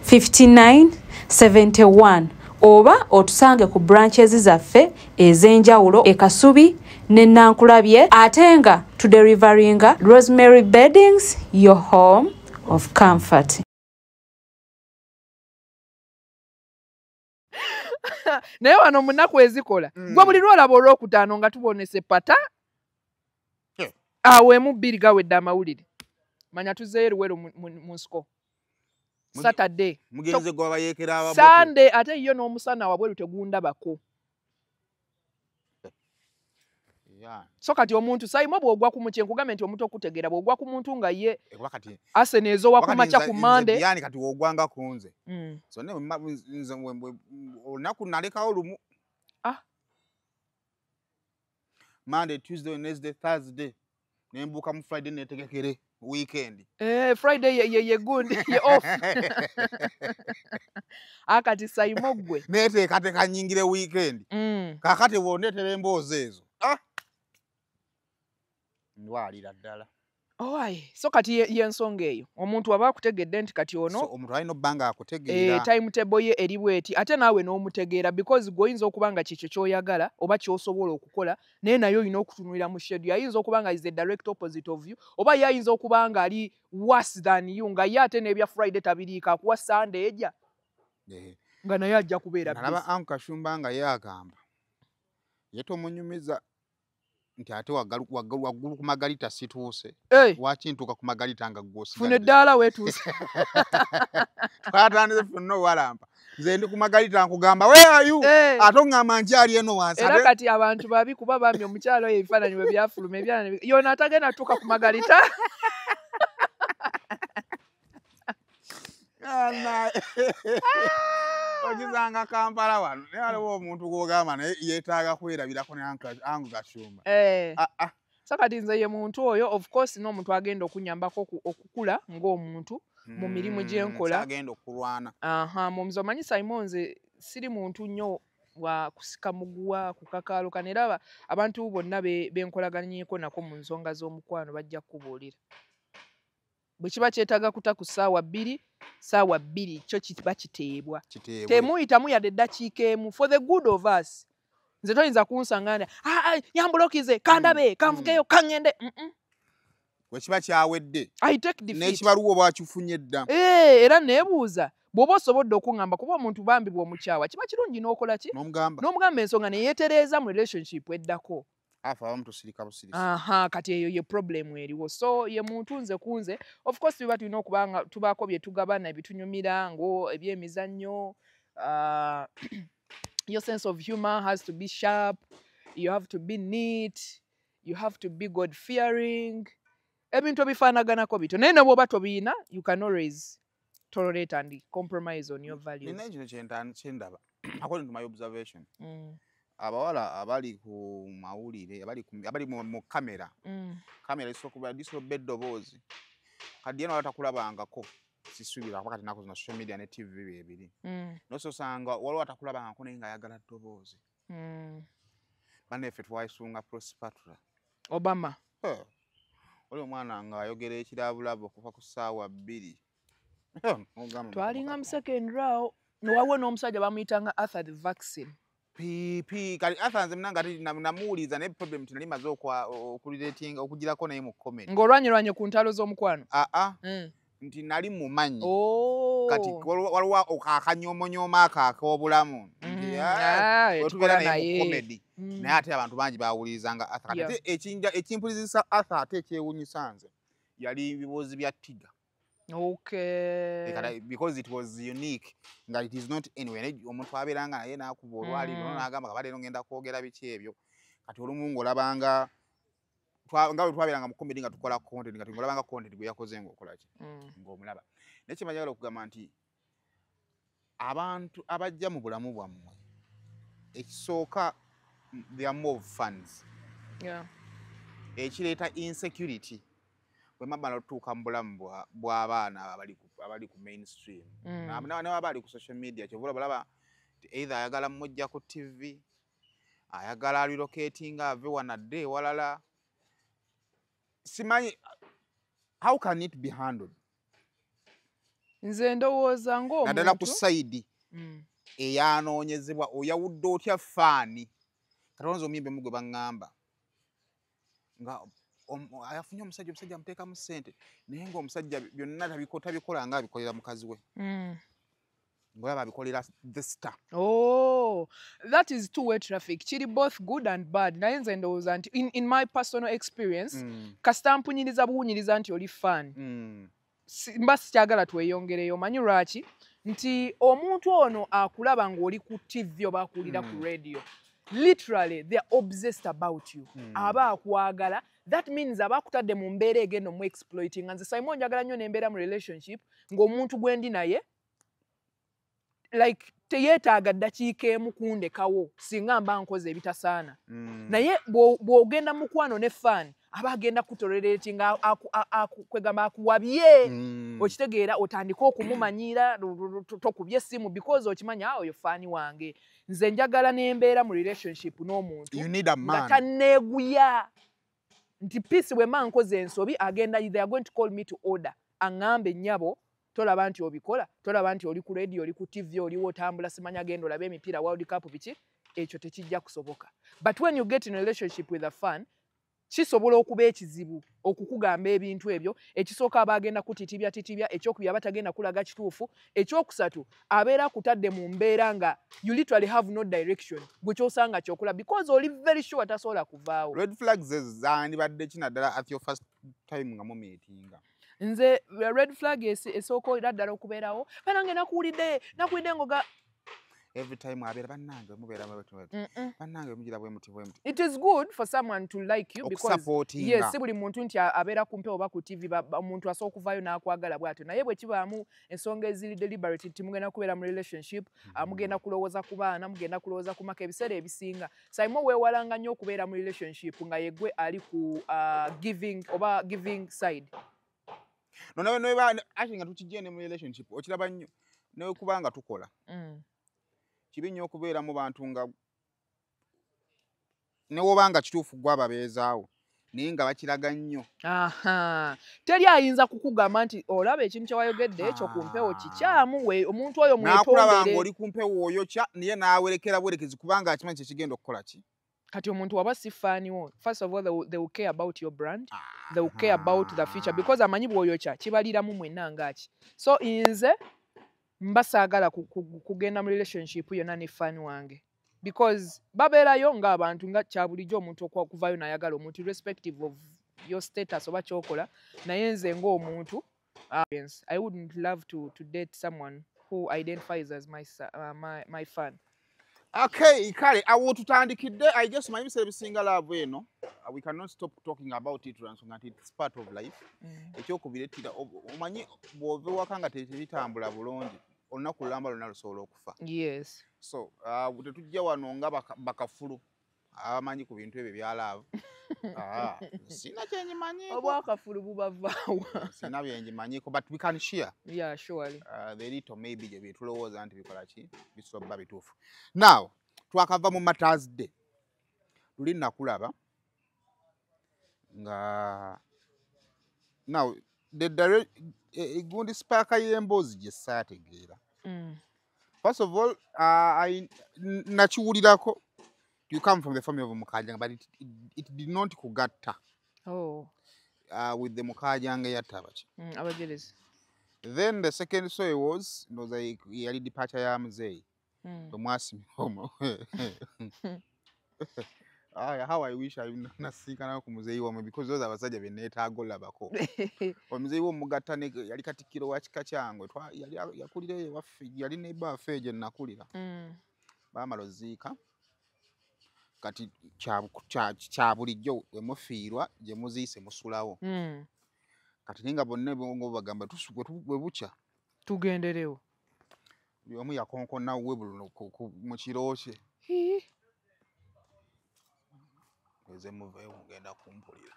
59 71 oba otusange ku branches zaffe ez'enjawulo e Kasubi ne Nankulabye, ate nga tudeliveringa Rosemary Beddings, your home of comfort. Naye wano mu nnaku ezikola gwe buli lw'olaba olwokutaano nga tubonese pata awo emu bbiri gawedde amawulire, manya tuzzeeyo Luweero mu nsiko Saturday mugenze gwe bayeekera ababote Sunday, ate yo n'omusana wabweru tegundabako. So kati omuntu Saimo bw'ogwa ku mukye, nkugambe nti omuntu okutegeera bw'ogwa ku muntu nga ye Arsenal ezowa ku makya ku Monday. Yani kati w'ogwanga ku nze. So ne nze olunaku nalekawo lumu. Monday, Tuesday, Wednesday, Thursday. Ne mbuuka mu Friday netegekere weekend. Friday ye good, ye off. Akati Saimo gwe. Neteekateeka nnyingire weekend. Kaakati bw'ondeetera emboozi ezo. Ndwalira ddala. Owaye, so kati y'ensonga eyo. Omuntu aba akutegedde nti kati ono so omuntu alina obba nga akutegeera. Timetable ye eri bw'eti, ate naawe n'omutegeera because gw'oyinza okuba nga kikyo ky'oyagala oba ky'osobola okukola, naye naye olina okutunuulira mu schedule. Ayinza okuba nga is the direct opposite of you, oba ye ayinza okuba nga ali worse than you, nga ye ate n'ebya Friday tabiriiko, akuwa Sunday ejja. Nga naye ajja kubeera busy. Nalaba Uncle Kashumba nga ye agamba ye tomunyumiza nti ate waggulu ku magalita situuse. Lwaki ntuuka ku magalita nga ggwe osigadde? Funa eddaala weetuuse. Twatandise ffenna owalampa. Nze ndi ku magalita nkugamba where are you? Ate oŋŋamba nkyali eno wansi. Era kati abantu babi kuba bambi omukyala oyo ebifaananyi bwe byafuluma ebyana yona atagenda tuuka ku magalita. Okizanga Kampala wano naye waliwo omuntu gw'ogamba naye yeetaaga kwerabirako ne Uncle Kashumba. So kati nze ye muntu oyo, of course n'omuntu agenda okunyambako okukula ng'omuntu mu mirimu gye nkola. Agenda okulwana. Mu nze omanyi Simon nze siri muntu nnyo wa kusika muguwa, kukakaaluka, era abantu bonna be nkolaganyeko nako mu nsonga z'omukwano bajja kukubuulira. Bwe kiba kyetaaga kuta ku ssaawa 2, ssaawa 2 kyo kiba kiteebwa. Temuyitamu yadde eddakiika emu, for the good of us. Nze toyinza kunsanga nti, "Ah, ah, yambulokize, kandabe, kanvugeyo, kaŋŋende." Bwe kiba kyawedde. I take defeat. N'ekibaluwa bwakifunye dda. Eh, era neebuuza bw'oba osobodde okuŋŋamba, kuba omuntu bambi bw'omukyawa kiba kirungi n'okola ki? N'omugamba. N'omugamba ensonga ne yeetereeza mu relationship eddako. Afe abamu tusirika busirisi. Aha, kati eyo ye problem eriwo. So ye muntu nze kunze, of course tuba tulina okuba nga tubaako bye tugabana ebitunyumira ngo ebyemizannyo. Your sense of humor has to be sharp, you have to be neat, you have to be God fearing, ebintu ebifaanaganako bityo. Naye ne bw'oba tobiina, you can always tolerate and compromise on your values. Nina kino kyendaba, according to my observation, abawala abali ku mawulire, abali mu kamera, kamera isokuba lisoba eddoboozi, kati yena watakulabangako, sisuubira kuba kati naku zino social media ne TV byebiri, nososanga waliwo atakulabangako naye ng'ayagala ddoboozi. Bannaffe twayisunga Prospatra. Obama. Oli omwana ng'ayogera ekirabulabo okuva ku ssaawa 2. N'ogamba, Twalinga mu secondary awo, waliwo n'omusajja bamuyitanga Arthur the Vaccine. Pipi kati Arthur nze munange ate namuwuliriza, naye problem ti nali maze okurelatinga okugirako naye mu comedy. Ng'olwanyelwanye ku ntalo z'omukwano. Aa, nti nali mumanyi. Oh. Kati waliwo akanyomonyoma ako ak'obulamu nti, Ah, bwe tukola tubeera naye mu naye. comedy. Naye ate abantu bangi bawulirizanga Arthur. Kati ate ekimpulizisa Arthur, ate ekyewuunyisa nze, yali bibuuzi bya Tiga. Kati because it was unique nga it is not anywhere, naye omuntu abeeranga naye n'akuba olwaliro, n'agamba kaba leero ngenda kwogera biki ebyo. Kati olumu ng'olabanga nga bwe twabeeranga mu comedy nga tukola content, nga ng'olabanga content gwe yakoze ng'okola ki, ng'omulaba. Naye kye njagala okugamba nti abantu abajja mu bulamu bwammwe, ekisooka, they are more fans. Ekireeta insecurity bwe maba notuuka mu bulamu bw'abaana abali ku mainstream, ne baba ali ku social media, kyova olaba nti either ayagala mujja ku TV, ayagala relocating ave wano adde ewalala. Simanyi how can it be handled. Nze ndowooza Naddala ku ng'omuntu side eyanoonyezebwa, oyawudde otya fan? Katonza omuyimbi mu gwe baŋŋamba nga afunye omusajja, omusajja amuteekamu ssente, naye ng'omusajja byonna tabikola nga abikolera mukazi we, ng'olaba abikolera the star. Oh, that is two way traffic. Kiri both good and bad. Naye nze ndowooza nti in my personal experience, kasita mpunyiriza buwunyiriza nti oli fan, mba sikyagala tweyongereyo. Omanyi lwaki? Nti omuntu ono akulaba ng'oli ku TV oba akuwulira ku radio, literally they are obsessed about you. Aba akwagala, that means aba akutadde mu mbeera egenda omu exploiting. Nze Simon njagala nnyo nembeera mu relationship ng'omuntu gwe ndi naye like teyeetaaga ddakiika emu kundekawo singa mba nkoze ebitasaana. Naye bw'ogenda mukwano ne fan, aba agenda kutoleratinga, kwegamba akuwabye. Okitegeera? Otandike okumumanyira, tokubye essimu because okimanya, "Ah, oyo fan wange." Nze njagala nembeera mu relationship n'omuntu You need a nga man. tanneeguya nti peace bwe mba nkoze ensobi, agenda, they are going to call me to order, aŋŋambe, "Nnyabo, tolaba nti obikola? Tolaba nti oli ku radio, oli ku TV, oliwo otambula, simanya genda olabe emipiira, World Cup biki?" Ekyo tekijja kusoboka. But when you get in a relationship with a fan, kisobola okuba ekizibu okukugamba ebintu ebyo. Ekisooka, aba agenda kutitibya titibya. Ekyokubiri, aba tagenda kulaga kituufu. Ekyokusatu, abeera akutadde mu mbeera nga you literally have no direction, gwe kyosanga kyokola because oli very sure tasobola kuvaawo. Red flags ezo zandibadde ki, naddala at your first time nga mumeetinga? Nze red flag esooka era ddala okubeerawo, banange nakuwulidde, nakuwulidde ngoga. Every time abeera, "Bannange mubeera bwe muti, bannange mugira bwe muti, bwe muti." It is good for someone to like you because Okusupportinga. Yes, si buli muntu nti abeera ku mpewo oba ku TV, omuntu asobola okuvaayo n'akwagala bw'atyo. Naye bwe kibaamu ensonga eziri deliberate nti mugenda kubeera mu relationship, mugenda kulowooza ku baana, mugenda kulowooza ku maka, ebiseera ebisinga saimo weewalanga nnyo okubeera mu relationship nga yeggwe ali ku giving oba giving side. No, nawe actually nga tukijje ne mu relationship, okiraba nnyo newekuba nga tukola, kibi nnyo okubeera mu bantu nga newoba nga kituufu gwe ababeezaawo, Naye nga bakiraga nnyo. Aha. Teri ayinza kukugamba nti olaba ekintu kye wayogedde ekyo ku mpewo kikyamu, we omuntu oyo N'akulaba mwetondere. Ng'oli ku mpewo oyokya, naye n'awerekera bwerekezi kubanga akimanyi kyekigenda okukola ki. Kati omuntu waba si fan wo, first of all, they will care about your brand, they will care about the future, because amanyi bw'oyokya kibaliramu mwenna ngaaki. So nze mba saagala kugenda mu relationship yonna ne fan wange, because babeerayo ng'abantu, nga kya bulijjo omuntu okuvaayo n'ayagala omuntu irrespective of your status oba kyokola. Naye nze ng'omuntu, yes, I wouldn't love to date someone who identifies as my fan. Okay, kale awo tutandikidde. I guess manyi ebiseera ebisinga love eno, we cannot stop talking about it lwansonga nti it's part of life. Ekyokubiri, ettira omanyi bw'ova ewaka nga tebitambula bulungi, olunaku lulamba lwonna lusobola okufa. So tetujja wano nga bakafulu abamanyi ku bintu ebyo ebya love. Ah, sina kyenyimanyiiko. Obwakafulu bubavaawa? Sina byenjimanyiiko, but we can share Yeah, surely. The little maybe gye byetulowooza nti bikola ki, bisobola okuba bituufu. Now twakava mu Martyrs Day. Luli nakulaba nga now the gundi spark y'emboozi gye saategeera. First of all, nakiwulirako you come from the family of Mukajanga, but it did not kugatta with the Mukajanga yatta abaki. Abajerezi. Then the second story was, ndowooza yali departure ya muzeeyi bwe mwasimira omwo. How I wish I nasinkanayo ku muzeeyi wammwe, because those abasajja be neetaaga olabako. Omuzeeyi wo omugatta ne yali katikkiro wa kika kyangwe. Yali yakulira eyo ewaffe, yali neighbor waffe gye nakulira. Baamala oziika, kati kya bulijjo bwe mufiirwa gye muziise musulawo. Kati naye nga bonna ebwongo bagamba bwe bukya tugenderewo. Buli omu yakonkona we buno mu kiro kye. Hii. Eze muveewo, mugenda kumpulira.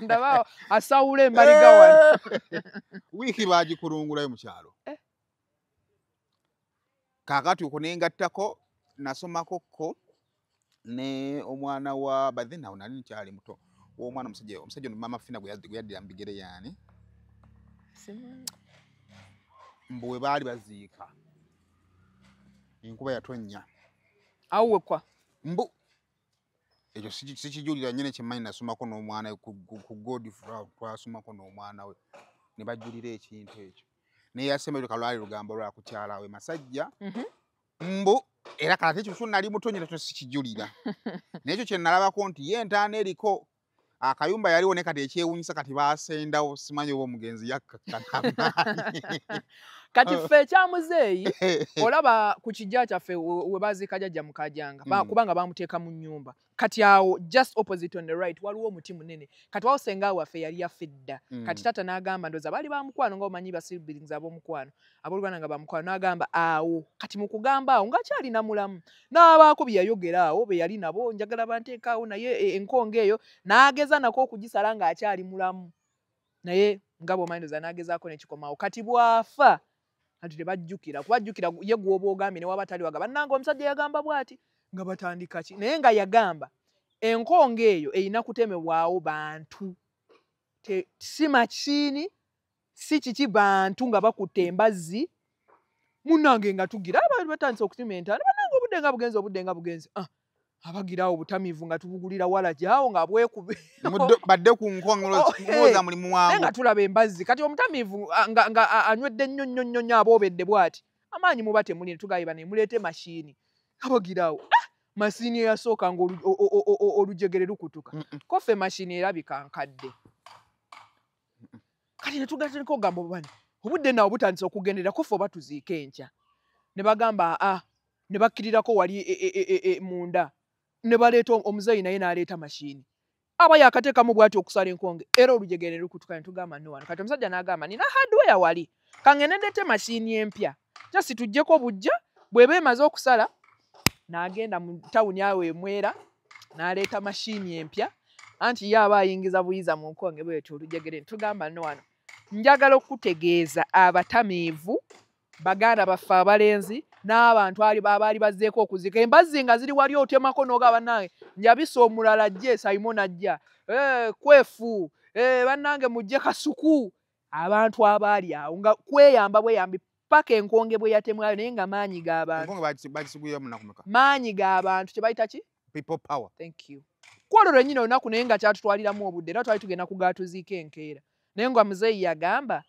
Ndaba asawula embaliga wano. Wiiki baagikulungulayo mu kyalo. Eh. Kaakati okwo nengattako nasomako ko ne omwana wa, but then awo nali nkyali muto, w'omwana omusajja ono Mama Fina gwe yaddira mu bigere yaani. Simanyi. Mbu we baali baziika enkuba yatonnya. Awo wekwa. Mbu ekyo sikijulira nnyo, kyemmanyi nasomako n'omwana we ku Godfrey, twasomako n'omwana we ne bajulira ekintu ekyo. Naye yasembayo kalwali lugambo lwa kukyala we Masajja. Mbu era kati ekyo so nali muto nnyo, nakyo sikijulira. Naye ekyo kye nalabako nti ye entaana eriko akayumba yaliwo, ne kati ekyewuunyisa kati baasendawo, simanyi oba omugenzi yakkakkana. Kati ffe ekyamuzeeyi, olaba ku kijja kyaffe we baziika jjajja Mukajanga, kubanga bamuteeka mu nnyumba. Kati awo just opposite on the right waliwo omuti munene. Kati wawo senga waffe yali yaffe dda. Kati taata n'agamba, ndowooza baali bamukwano, nga omanyi ba siblings ab'omukwano, abooluganda nga bamukwano, n'agamba awo. Kati mu kugamba awo ng'akyalina mulamu, n'abaako bye yayogera awo be yali nabo, njagala banteeka awo, naye enkonge eyo n'ageza nako okugisala ng'akyali mulamu. Naye nga bw'omanyi ndowooza n'agezaako n'ekikomawo. Kati bw'afa kati tebajjukira, kubajjukira ye gw'oba ogambye ne waba tali waga, bannange omusajja yagamba bw'ati, nga batandika ki, naye nga yagamba enkonge eyo erina kutemebwawo bantu, si makiini, si kiki, bantu nga bakutte embazzi. Munnange nga tugira abantu batandise okutema entaana, bannange obudde nga bugenze, obudde nga bugenze, ah, abagirawo obutamiivu nga tubugulira wala gyawo nga bwekube. Badde ku nkonge Oh, mulowooza mulimu naye nga wangu. Tulaba embazzi. Kati omutamiivu nga anywedde nnyo nnyo nnyo nnyo, aboobedde bw'ati, amaanyi muba temuli, ne tugamba ne muleete mashini. Abagirawo, ah, mashini eyasooka nga olujegere lukutuka. Ko ffe mashini erabika nkadde. Kati ne tugatandika okugamba bano obudde nawo butandise okugendera, ko ffe oba tuziike enkya. Ne bagamba aa, ne bakkirirako wali munda, ne baleeta omuzeeyi, naye n'aleeta mashini, aba yakateekamu bw'ati okusala enkonge, era olujegere ne lukutuka. Ne tugamba no wano. Kati omusajja n'agamba, nina hardware wali, kangende ndeete mashini empya, just tuggyeko bujja bw'eba emaze okusala. N'agenda mu tawuni awo emwera n'aleeta mashini empya, anti ye aba ayingiza buyiza mu nkonge bwetyo olujegere. Ne tugamba no wano. Njagala okutegeeza abatamiivu, baganda baffe abalenzi, N'abantu abaali bazzeeko okuzika embazzi nga ziri wali, otemako n'ogamba, "Bannange, njabisa omulala ajje." Simon ajja, "Kwefu, bannange mujje kasuku." Abantu abaali awo nga kweyamba bweyambi paka enkonge bwe yatemwayo, naye nga maanyi g'abantu. Enkonge bagisigulira mu nnaku meka? Maanyi g'abantu, kye bayita ki? People power. Thank you. Kwolwo lwennyini olunaku, naye nga kyatutwaliramu obudde, era twali tugenda kugaatuziika enkeera, naye nga muzeeyi yagamba,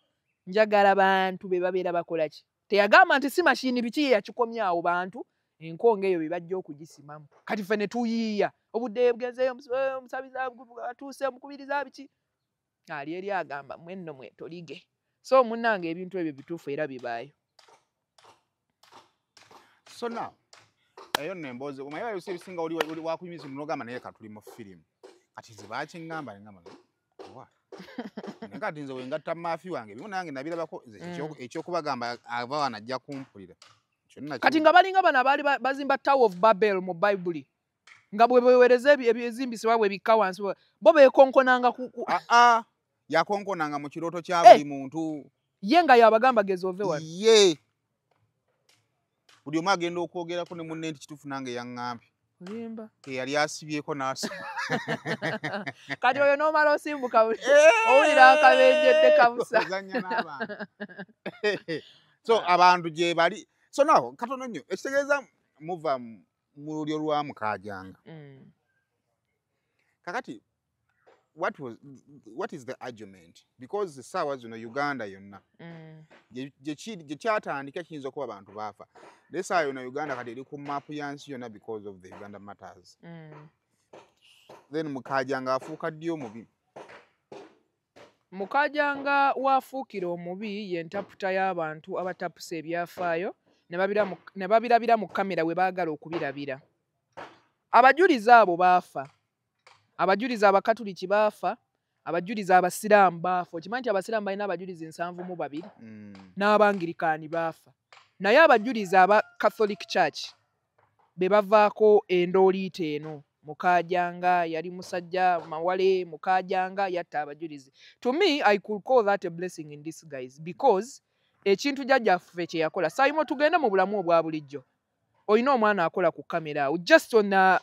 "Njagala bantu be babeera bakola ki." Teyagamba nti si mashini biki, ye yakikomyawo bantu enkonge eyo be bajja okugisimamu. Kati ffe ne tuyiiya obudde bugenzeeyo, omusabiza atuuse, omukubiriza biki ali eri agamba, "Mwenno mwetolige." So munnange, ebintu ebyo bituufu era bibaayo. So now eyo nno emboozi omanyi balusi ebisinga oli wakunyumiza nogamba, naye katuli mu firimu. Kati nze bakiŋŋamba neŋŋamba wa, naye kati nze wengatta maafi wange ebimu nange nabirabako nze. Ekyokubagamba ava wano ajja kumpulira. Kyonna. Kati nga balinga bano abaali bazimba Tower of Babel mu Bayibuli, nga bwe bewereza ebizimbisibwa bwe bikka wansi, bo beekonkonanga Aa, yakonkonanga mu kirooto kya buli muntu. Ye nga yabagamba, "Geza ove wano." Ye buli omu agenda okwogerako ne munne nti kituufu nange yaŋŋambye. Olimba. Eyali asibyeko n'asa. Kati oyo n'omala osimbuka owulira akabenjedde kabusa. Ozannya n'abantu. So abantu gye bali. So now katono nnyo, ekitegeeza muva mu lulyo lwa Mukajanga. Kakati what is the argument? Because essaawa zino Uganda yonna gye kyatandika kiyinza okuba abantu baafa, naye essaawa yonna Uganda kati eri ku maapu ya nsi yonna because of the Uganda Matters. Then Mukajanga afuuka ddi omubi? Mukajanga waafuukira omubi ye ntaputa y'abantu abatapusa ebyafaayo ne babirabira mu kamera we baagala okubirabira. Abajulizi abo baafa, abajulizi Abakatuliki baafa, abajulizi Abasiraamu baafa. Okimanyi nti Abasiraamu balina abajulizi 72? N'Abangirikaani baafa, naye abajulizi aba Catholic Church be bavaako endooliita eno. Mukajanga yali musajja mawale, Mukajanga yatta abajulizi. To me, I could call that a blessing in disguise, because ekintu jjajjaffe kye yakola, Saimo, tugende mu bulamu obwa bulijjo, olina omwana akola ku kamera awo, just on a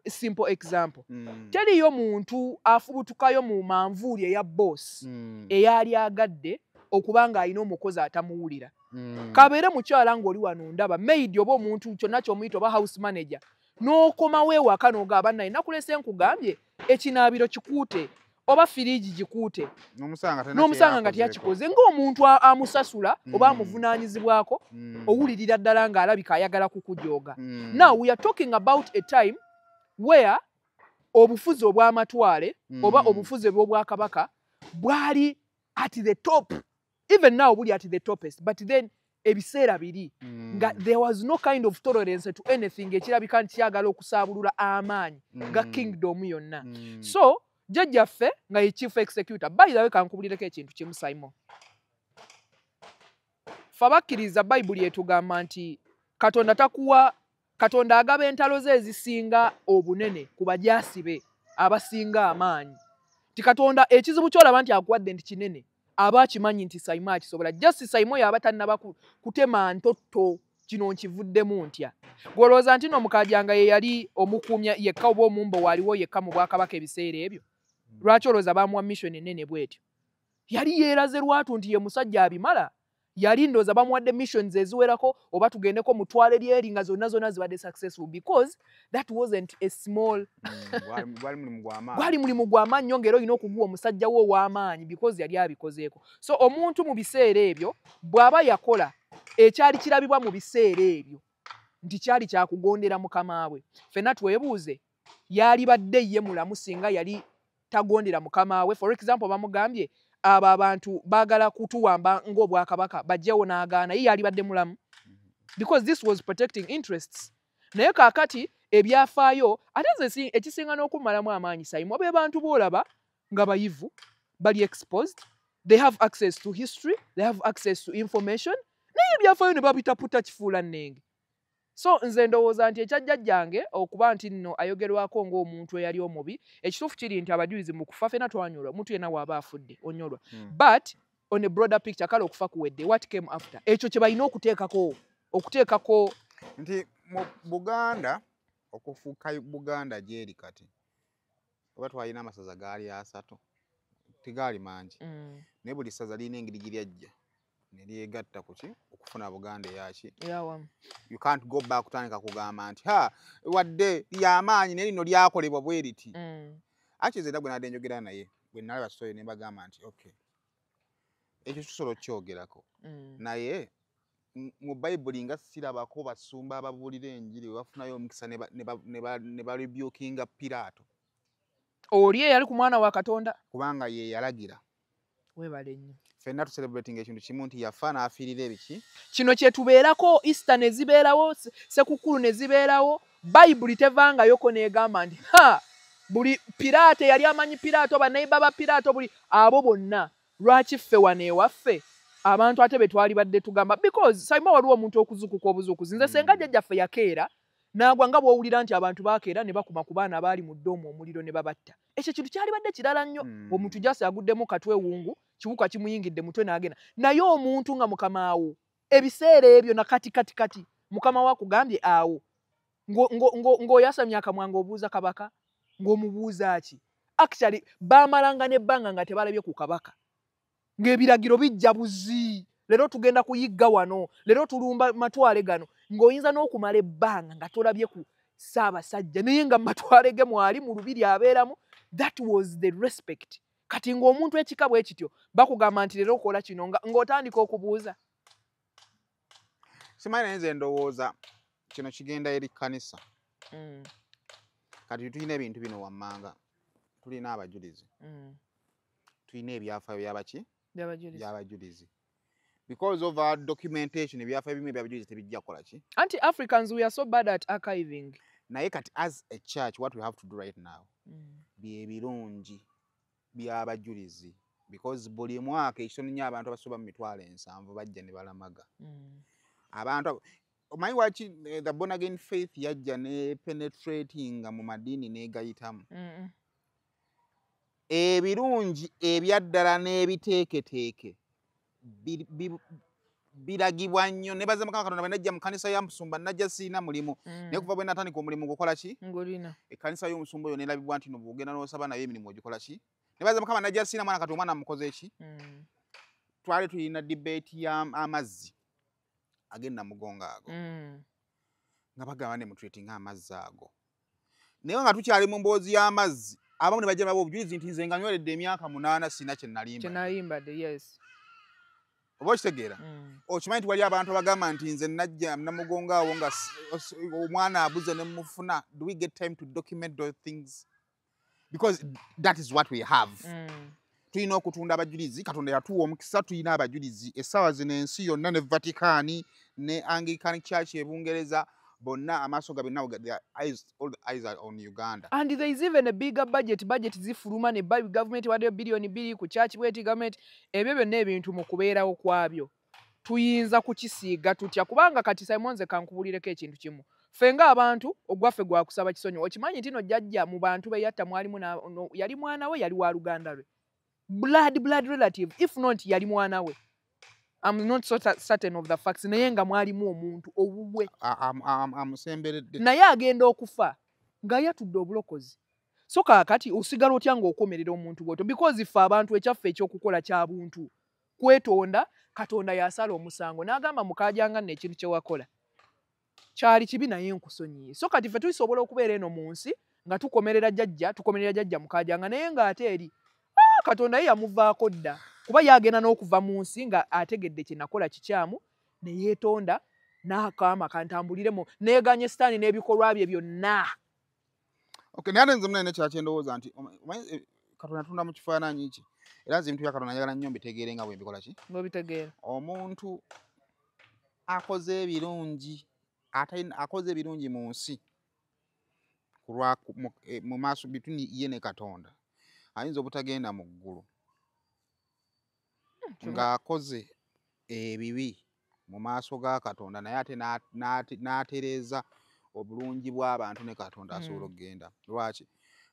simple example, teriyo muntu afubutukayo mu manvuuli eya boss eyali agadde okuba ng'alina omukozi atamuwulira. Kabeere mukyala ng'oli wano ndaba maid oba omuntu kyonna ky'omuyita oba house manager, n'okomawo ewaka n'ogamba, "Naye nakulese nkugambye ekinaabiro kikuute oba firiigi gikuute," n'omusanga talina n'omusanga nga kye yakozeeko. teyakikoze, ng'omuntu amusasula oba amuvunaanyizibwako, owulirira ddala ng'alabika ayagala kukujooga. Now we are talking about a time where obufuzi obw'amatwale oba obufuzi bw'obwakabaka bwali at the top. Even now buli at the topest, but then ebiseera biri nga there was no kind of tolerance to anything ekirabika nti kyagala okusaabulula amaanyi ga kingdom yonna. So jjajjaffe nga ye chief executor. By the way, kankubulireko ekintu kimu, Simon. Fe abakkiriza, Bayibuli etugamba nti Katonda takuwa, Katonda agaba entalo ze ezisinga obunene ku bajaasi be abasinga amaanyi. Ti Katonda ekizibu kyolaba nti akuwadde nti kinene, aba akimanyi nti Saimo akisobola. Just Saimo yaba tannaba kutema ntotto, kino nkivuddemu ntya. Gwolowooza nti no Mukajanga ye yali omukuumya yekka oba omumbo waaliwo yekka mu bwakabaka ebiseera ebyo? Lwaki olowooza baamuwa mission ennene bw'etyo? Yali yeeraze lwatu nti ye musajja abimala. Yali ndowooza bamuwadde missions eziwerako oba tugendeko mutwale lyeri nga zonna zonna zibadde successful, because that wasn't a small Gwali mulimu gw'amaanyi. Gwali mulimu gw'amaanyi nnyo, ng'era olina okuguwa omusajja wo ow'amaanyi because yali abikozeeko. So omuntu mu biseera ebyo bw'aba yakola ekyali kirabibwa mu biseera ebyo nti kyali kyakugondera mukama we, ffenna twebuuze, yali badde ye mulamu singa yali tagondera mukama we? For example, bamugambye abo abantu baagala kutuwamba ng'obwakabaka, bajjewo, n'agaana, ye yali badde mulamu? Because this was protecting interests. Naye kaakati ebyafaayo ate nze ekisinga n'okumalamu amaanyi, Saimo, be bantu boolaba nga bayivu, bali exposed, they have access to history, they have access to information, naye ebyafaayo ne babitaputa kifuula nnenge. So nze ndowooza nti ekyajjajjange okuba nti nno ayogerwako ng'omuntu eyali omubi, ekituufu kiri nti abajulizi mu kufa fena twanyolwa, omuntu yenna waaba afudde onyolwa. But on a broader picture, kale okufa kuwedde, what came after? Ekyo kye balina okuteekako. Okuteekako nti mu Buganda, okufuuka Buganda gyeri kati, oba twalina amasaza gaali 3, tegaali mangi, naye buli ssaza lirina engeri gye lyajja ne lyegatta ku ki okufuna Buganda eyaki eyawamu. You can't go back kutandika kugamba nti ha, wadde lyamaanyi naye lino lyakolebwa bwe riti. Actually, era gwe nadde njogera naye bwe nalaba story ne mbagamba nti okay, ekyo tusobola okukyogerako, naye mu Bayibuli nga sirabako basumba ababuulira enjiri bwe bafunayo omukisa ne barebukinga Piraato. Oli eyali ku mwana wa Katonda, kubanga ye yalagira. Weebale nnyo. Ffenna tucelebrating ekintu kimu nti yafa n'afiirira ebiki. Kino kye tubeerako. Easter ne zibeerawo, Sekukkulu ne zibeerawo. Bayibuli tevangayoko n'egamba nti ha, buli Piraato yali amanyi Piraato, baneiba ba Piraato, buli abo bonna. Lwaki ffe wano ewaffe abantu ate be twalibadde tugamba? Because Saima, waliwo omuntu okuzuukuka obuzuukuzi. Nze senga jjajjaffe yakeera n'agwa, nga bw'owulira nti abantu bakeera ne bakuma ku baana abaali mu ddoomu omuliro ne babatta. Ekyo kintu kyalibadde kirala nnyo. Omuntu jasi aguddemu katwewungu, kiwuka kimuyingidde mutwe n'agenda. Naye omuntu nga mukamaawo ebiseera ebyo na kati kati kati mukama we akugambye awo ng'oyasamya akamwa ng'obuuza kabaka, ng'omubuuza ki? Actually baamalanga n'ebbanga nga tebalabye ku kabaka, ng'ebiragiro bijja buzi, leero tugenda kuyigga wano, leero tulumba matwale gano, ng'oyinza n'okumala ebbanga nga tolabye ku Ssaabasajja, naye nga matwale ge mwali mu lubiri abeeramu. That was the respect. Kati ng'omuntu ekika bwe kityo bakugamba nti leero okola kino, ng'otandika okubuuza. Simanyi, naye nze ndowooza kino kigenda eri kkanisa. Kati tulina ebintu bino wammanga, tulina abajulizi, tulina ebyafaayo byabaki? By'abajulizi. By'abajulizi. Because of our documentation, ebyafaayo ebimu ebyabajulizi tebijja kukola ki. Anti Africans, we are so bad at archiving. Naye kati as a church, what we have to do right now, bye birungi by'abajulizi, because buli mwaka ekitono nnyo abantu abasoba mu 700,000 bajja ne balamaga. Abantu omanyi waki the born again faith yajja ne penetratinga mu madiini n'egayitamu? Ebirungi ebyaddala n'ebiteeketeeke biragibwa nnyo. Nebaza Mukama Katonda, bwe najja mu kanisa ya musumba najja siina mulimu, naye kuva bwe natandika omulimu gukola ki? Ngulina. Ekkanisa y'omusumba oyo nerabibwa nti no bw'ogenda n'osaba naye emirimu ogikola ki. Nebaza Mukama, najja siina mwana, kati omwana mukoze ki? Twali tulina debate ya amazzi agenda mugongo ago, nga bagamba ne mutreatinga amazzi ago, naye nga tukyali mu mboozi y'amazzi, abamu ne bajja baba obujulizi nti nze nga nyweredde emyaka 8 sina kye nalimba. Kyenayimbadde, yes. Oba okitegeera? Okimanyi nti wali abantu abagamba nti nze najja Namugongo awo nga omwana abuze ne mufuna. Do we get time to document those things? Because that is what we have. Tulina okutunda abajulizi. Katonda yatuwa omukisa, tulina abajulizi essaawa zino ensi yonna, ne Vatican ne Anglican Church e Bungereza, bonna amaaso gabe now, their eyes, all the eyes are on Uganda. And there is even a bigger budget. Budget zifuluma ne government waddeyo 2 billion ku church bweti government. Ebyo byonna ebintu mu kubeerawo kwabyo tuyinza kukisiiga tutya? Kubanga kati Simon, nze kankubulireko ekintu kimu. Ffe ng'abantu ogwaffe gwakusaba kisonyiwo. Okimanyi nti no jjajja mu bantu be yatta mwalimu yali mwana we, yali wa luganda lwe, blood relative, if not yali mwana we. I'm not so certain of the facts, naye nga mwalimu omuntu owuwe. Amusemberedde. Naye agenda okufa nga yatudde obulokozi. So kaakati osigala otya ng'okomerera omuntu bw'otyo? Because ffe abantu ekyaffe ekyokukola kya buntu kwetonda. Katonda yasala omusango n'agamba, mukajanga nno ekintu kye wakola kyali kibi, naye nkusonyiye. So kati ffe tulisobola okubeera eno mu nsi nga tukomerera jjajja, tukomerera jjajja mukajanga, naye ng'ate eri, ah, Katonda ye yamuvaako dda, kuba yagenda n'okuva mu nsi nga ategedde kye nakola kikyamu, ne yeetonda n'akaama kantambuliremu, neeganye Sitaani n'ebikolwa bye byonna. Okay, naye ate nze munene kyakyendowooza nti omanyi, Katonda atunda mu kifaananyi ki, era nze ebintu bya Katonda njagala nnyo mbitegeere nga bwe mbikola ki. Ng'obitegeera. Omuntu akoze ebirungi, akoze ebirungi mu nsi kulwa mu maaso between ye ne Katonda, ayinza obutagenda mu ggulu. Ng'akoze ebibi mu maaso ga Katonda, naye ate n'atereeza obulungi bw'abantu ne Katonda, asobola okugenda. Lwaki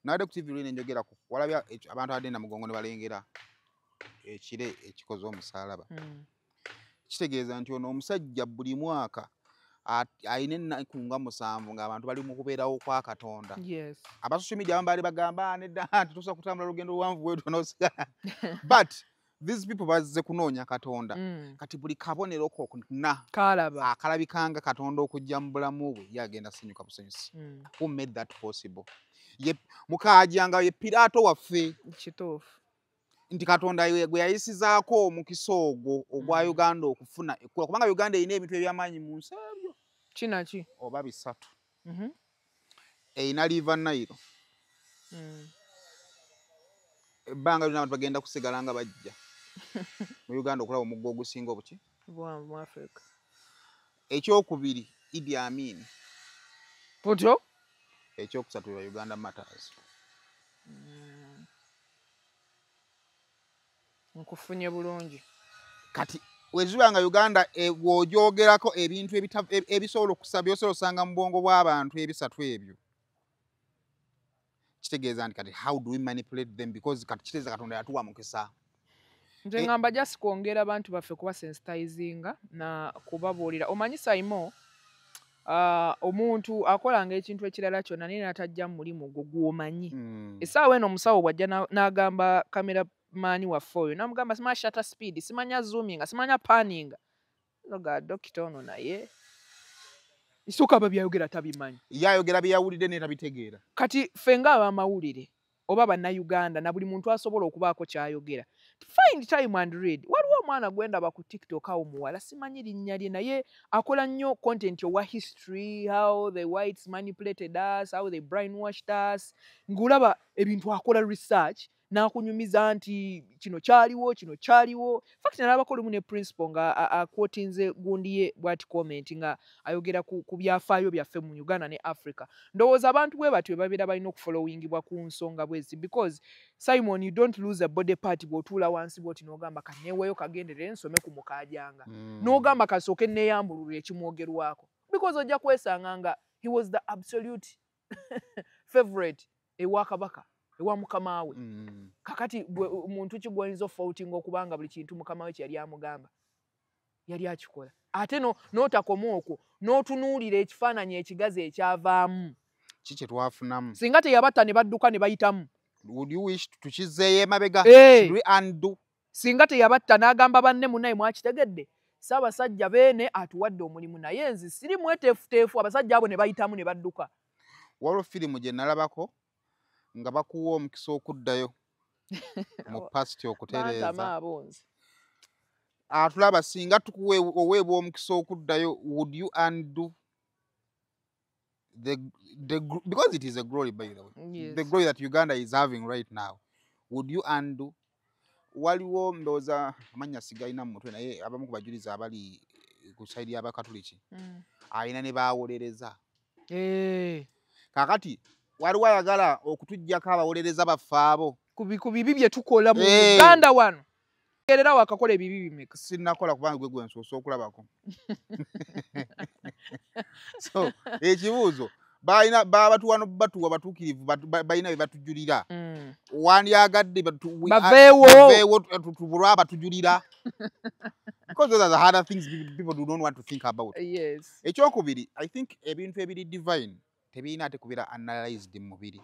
nabadde ku TV luli nenjogera ku walabya abantu abadde Namugongo ne balengera ekire ekikoze omusaalaba? Kitegeeza nti ono omusajja buli mwaka Alina ennaku nga 7 ng'abantu bali mu kubeerawo kwa Katonda. Yes. Aba social media abamu baali bagamba nedda tetusobola kutambula lugendo luwanvu bwetyo n'osigala. But these people bazze kunoonya Katonda. Kati buli kabonero konna kalaba akalabikanga Katonda okujja mu bulamu bwe ye agenda sanyuka busanyusi. Who made that possible? Ye Mukaajanga ye Piraato waffe. Kituufu. Nti Katonda gwe yayisizaako omukisa ogwo ogwa Uganda okufuna ekkula, kubanga Uganda erina ebintu eby'amaanyi mu nsi ebyo. Kina ki? Oba 3. Erina River Nile. Ebbanga lyonna abantu bagenda kusigala nga bajja mu Uganda okulaba omugga ogusinga obuki mu Africa. Ekyokubiri Idi Amin. Otyo? Ekyokusatu ya Uganda Matters. Nkufunye bulungi. Kati weziba nga Uganda w'ogyogerako ebintu ebisobola okusaba byosobola osanga mu bwongo bw'abantu ebisatu ebyo. Kitegeeza nti kati how do we manipulate them, because kati kitegeeza Katonda yatuwa mukisa. Nze ngamba just kwongera abantu baffe kuba sensitizinga na kubabuulira. Omanyi Saimo, omuntu akolanga ekintu ekirala kyonna naye n'atajja mu mulimu gwo gw'omanyi. Essaawa eno omusawo bw'ajja n'agamba cameraman waffe oyo n'amugamba simanya shutter speed, simanya zoominga, simanya panninga. Ga dokita ono naye isooka aba byayogera tabimanyi. Ye ayogera bye yawulidde naye tabitegeera. Kati ffe ng'abamawulire oba bannayuganda na buli muntu asobola okubaako ky'ayogera, find time and read. Waliwo omwana gwe ndaba ku TikTok awo muwala, simanyi linnya lye, naye akola nnyo content owa history, how the whites manipulated us, how they brainwashed us. Ng'olaba ebintu akola research n'akunyumiza nti kino kyaliwo, kino kyaliwo. In fact nalabako lumu ne principal nga akwotinze gundi ye bw'ati comment nga ayogera ku byafaayo byaffe mu Uganda ne Africa. Ndowooza abantu bwe batyo babeera balina okufollowingibwa ku nsonga bwezi, because Simon, you don't lose a body part bw'otuula wansi bw'oti n'ogamba kanneeweeyo kagenderere nsome ku Mukaajanga. N'ogamba kasooke neeyambulule ekimwogerwako, because ojja kwesanga nga he was the absolute favorite ewa Kabaka, ewa mukama we. Kakati muntu ki gw'oyinza ofoutinga okubanga buli kintu mukama we kye yali amugamba yali akikola, ate n'otakoma okwo n'otunuulira ekifaananyi ekigazi ekyavaamu. Ki kye twafunamu? Singa teyabatta ne badduka ne bayitamu. Would you wish tukizeeyo emabega? Should we undo? Singa teyabatta n'agamba banne munnaye mwakitegedde, Ssaabasajja Beene atuwadde omulimu naye nze siri mweteefuteefu, abasajja abo ne bayitamu ne badduka. Waliwo firimu gye nalabako nga bakuwa omukisa okuddayo mu past okutereeza. Atulaba singa tukuwe oweebwa omukisa okuddayo, would you undo the because it is a glory, by the way. Yes. The glory that Uganda is having right now, would you undo? Waliwo ndowooza amannya sigalina mu mutwe, naye abamu ku bajulizi abali ku side y'Abakatuliki alina ne baawolereza. Kaakati waliwo ayagala okutuggyako abawolereza baffe abo ku bibi bye tukola mu Uganda wano. Era wakakola ebibi bimeka? Sinnakola kubanga gwe gwe nsoose okulabako. So ekibuuzo balina babatuwa n'obatuwa batuukirivu, balina bye batujulira. Wandyagadde baveewo tubulwa abatujulira, because those are the harder things people do not want to think about. Yes. Ekyokubiri, I think ebintu ebiri divine tebirina ate kubeera analyzed mu mubiri.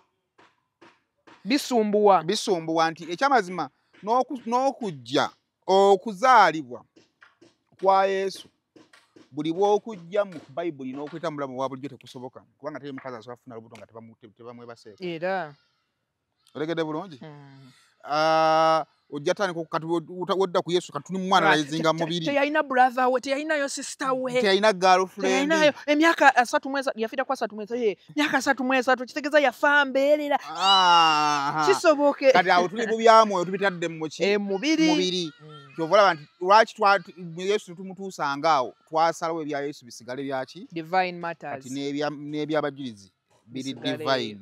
Bisumbuwa. Bisumbuwa nti ekyamazima n'okujja okuzaalibwa kwa Yesu buli bw'okujja mu Bayibuli n'okweta mu bulamu bwa bulijjo tekusoboka, kubanga teri mukazi asobola kufuna lubuto nga tebamwebaseeko. Era otegedde bulungi? Ojja tandika kati wodda ku Yesu kati tuli mu-analyzinga mubiri. Teyalina brother we, teyalinayo sister we, teyalina girlfriend, teyalinayo emyaka 33, yafiira ku 33, emyaka 33 kitegeeza yafa mbeerera. Kisoboke. Kati awo tuli mu byamwoyo tubitadde mu ki? Mubiri. Kyova olaba nti lwaki Yesu tumutuusanga awo, twasalawo ebya Yesu bisigale byaki? Divine matters. Kati n'ebyabajulizi biri divine.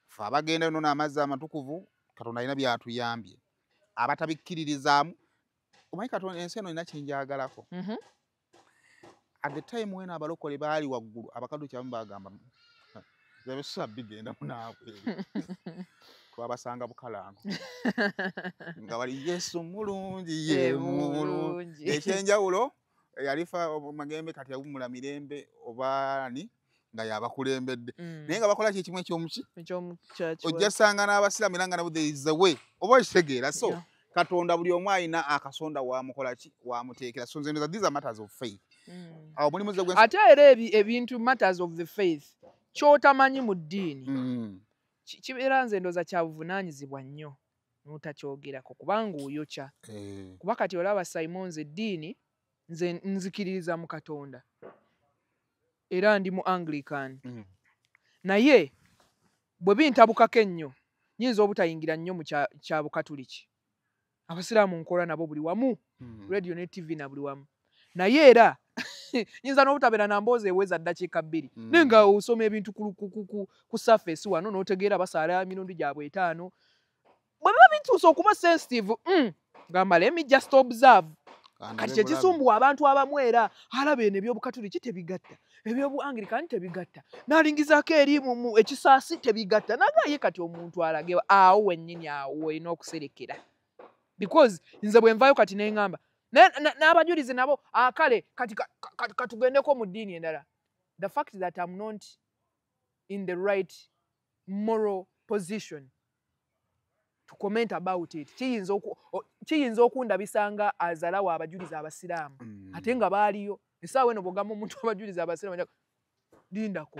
Ffe abagenda nno n'amazzi amatukuvu, Katonda alina by'atuyambye. Abatabikkiririzaamu, omanyi Katonda ensi eno erina kye njagalako. At the time when abalokole baali waggulu, Abakatoliki abamu baagamba ebisusa bigenda munaabwe. Twabasanga Bukalango nga bali Yesu mulungi, ye mulungi. Ekyenjawulo Yalifa Magembe kati yawummula mirembe oba ani nga yabakulembedde. Naye nga bakola ki ekimu ekyomuki? Ojja sanga n'abasiraamu era nga nabo there is a way. Oba okitegeera. So Katonda buli omu alina akasonda wamukola ki, wamuteekera. So nze these are matters of faith. Awo mulimu ze gwe Ate era ebintu matters of the faith ky'otamanyi mu ddiini kibeera nze ndowooza kya buvunaanyizibwa nnyo n'otakyogerako kubanga oyokya. Kuba kati olaba Simon, nze eddiini nze nzikiririza mu Katonda era ndi mu Anglican. Naye bwe bintabukako ennyo nyinza obutayingira nnyo mu kya Bukatuliki. Abasiraamu nkola nabo buli wamu, radio ne TV na buli wamu. Naye era nyinza n'obutabeera na mboozi eweza ddakiika 2. Naye nga osoma ebintu ku surface wano n'otegeera basaala emirundi gyabwe 5. Bwe biba bituuse okuba sensitive, ngamba let me just observe. Kati kye kisumbuwa abantu abamu era alaba eno ebyobukatuliki tebigatta, ebyobu-Anglican tebigatta, n'alingizaako eri mu ekisaasi tebigatta. Nagaye kati omuntu alage awo wennyini awo olina okuserekera. Because nze bwe nvaayo kati ne ŋŋamba n'abajulizi nabo akale kati katugendeko mu ddiini endala. The fact that I'm not in the right moral position to comment about it kiyinza okundabisa nga azalawo abajulizi abasiraamu ate nga baaliyo. Essaawa eno bw'ogamba omuntu abajulizi abasiraamu lindako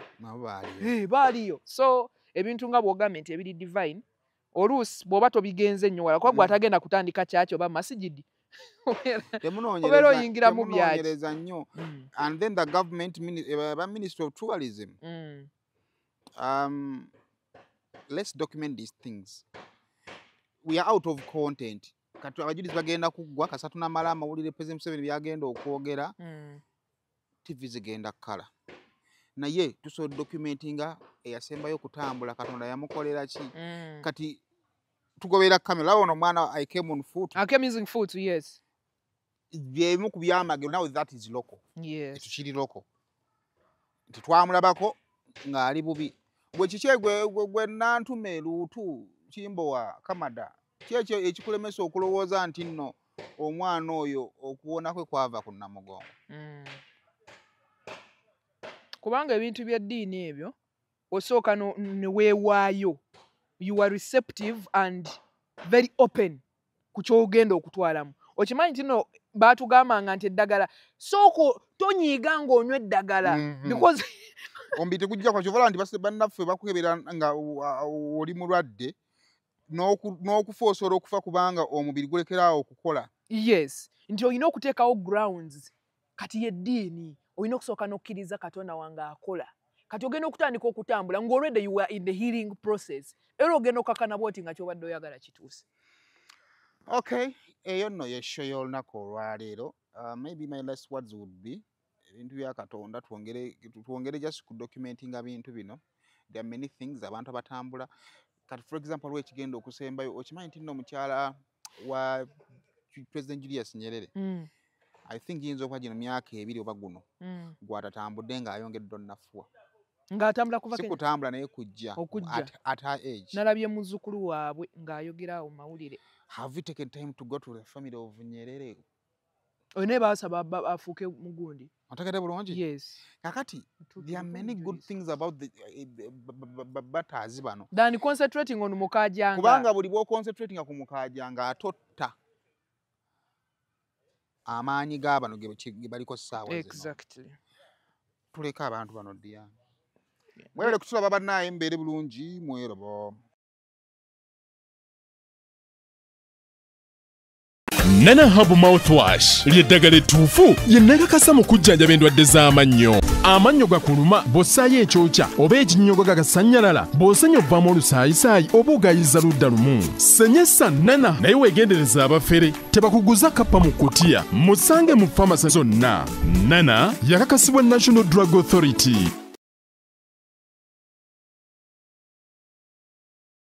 baaliyo. So ebintu nga bw'ogambye nti ebiri divine oluusi bw'oba tobigenze nnyo wala kuba gwe atagenda kutandika kyaki oba masigidi obeera oyingira mu byaki nnyo. And then the government, Ministry of Tourism, let's document these things. We are out of content. Kati abajulizi bagenda kuggwa kasatu namala amawulire President Museveni byagenda okwogera, TV zigenda kkala. Naye tusobola documentinga eyasembayo okutambula Katonda yamukolera ki. Kati tugobera kamera. Laba ono omwana I came on foot. I came using foot, yes. Byemu ku byamagero. Now that is local. Yes. Ekyo kiri local. Nti twamulabako ng'ali bubi. Gwe kiki gwe Nantume Luutu Kimbowa Kamada ki ekyo ekikulemesa okulowooza nti nno omwana oyo okuwona kwe kwava ku Namugongo? Kubanga ebintu by'eddiini ebyo osooka ne weewaayo. You are receptive and very open ku ky'ogenda okutwalamu. Okimanyi nti nno baatugambanga nti eddagala sooka tonyiiga ng'onywa eddagala because omubiri tegujja kwa kyovola nti bannaffe bakukebera nga oli mulwadde n'okufa osobola okufa kubanga omubiri gulekeraawo okukola. Yes, nti olina okuteekawo grounds. Kati y'eddiini olina okusooka n'okkiriza Katonda wange akola. Kati ogenda okutandika okutambula ng'already you are in the healing process. Era ogenda okakana bw'oti nga ky'obadde oyagala kituuse. Okay, eyo nno ye show y'olunaku olwaleero. Maybe my last words would be ebintu bya Katonda twongere just ku documentinga bintu bino. There are many things abantu abatambula. Kati for example waliwo ekigenda okusembayo. Okimanyi nti nno omukyala wa President Julius Nyerere, I think yinza okuba gino myaka 2 oba guno gwatatambudde ng'ayongedde onnafuwa. Ng'atambula kuva Si kutambula naye kujja at her age. Nalabye muzzukulu waabwe ng'ayogera awo mawulire. Have you taken time to go to the family of Nyerere? Oyo naye baasaba afuuke mugundi. Otegedde bulungi? Yes. Kakati there are many good things about the bataazi bano. Than concentrating on Mukajanga. Kubanga buli bw'oconcentratinga ku Mukajanga atotta amaanyi g'abano ge baliko ssaawa zino. Exactly. Tuleke abantu bano ddiya. Mwebale kutulaba bannaye, mbeere bulungi, mweraba. Nana Herbal Mouthwash ly'eddagala ettuufu lye nakakasa mu kujjanjaba endwadde z'amannyo. Amannyo gakuluma bw'ossaayo ekyokya oba ekinnyogo gagasannyalala, bw'osenya ovaamu olusaayisaayi oba ogayiza ludda lumu. Senyesa Nana naye weegendereza abafere tebakuguza kappa mu kutiya. Musange mu famasi zonna. Nana yakakasibwa National Drug Authority.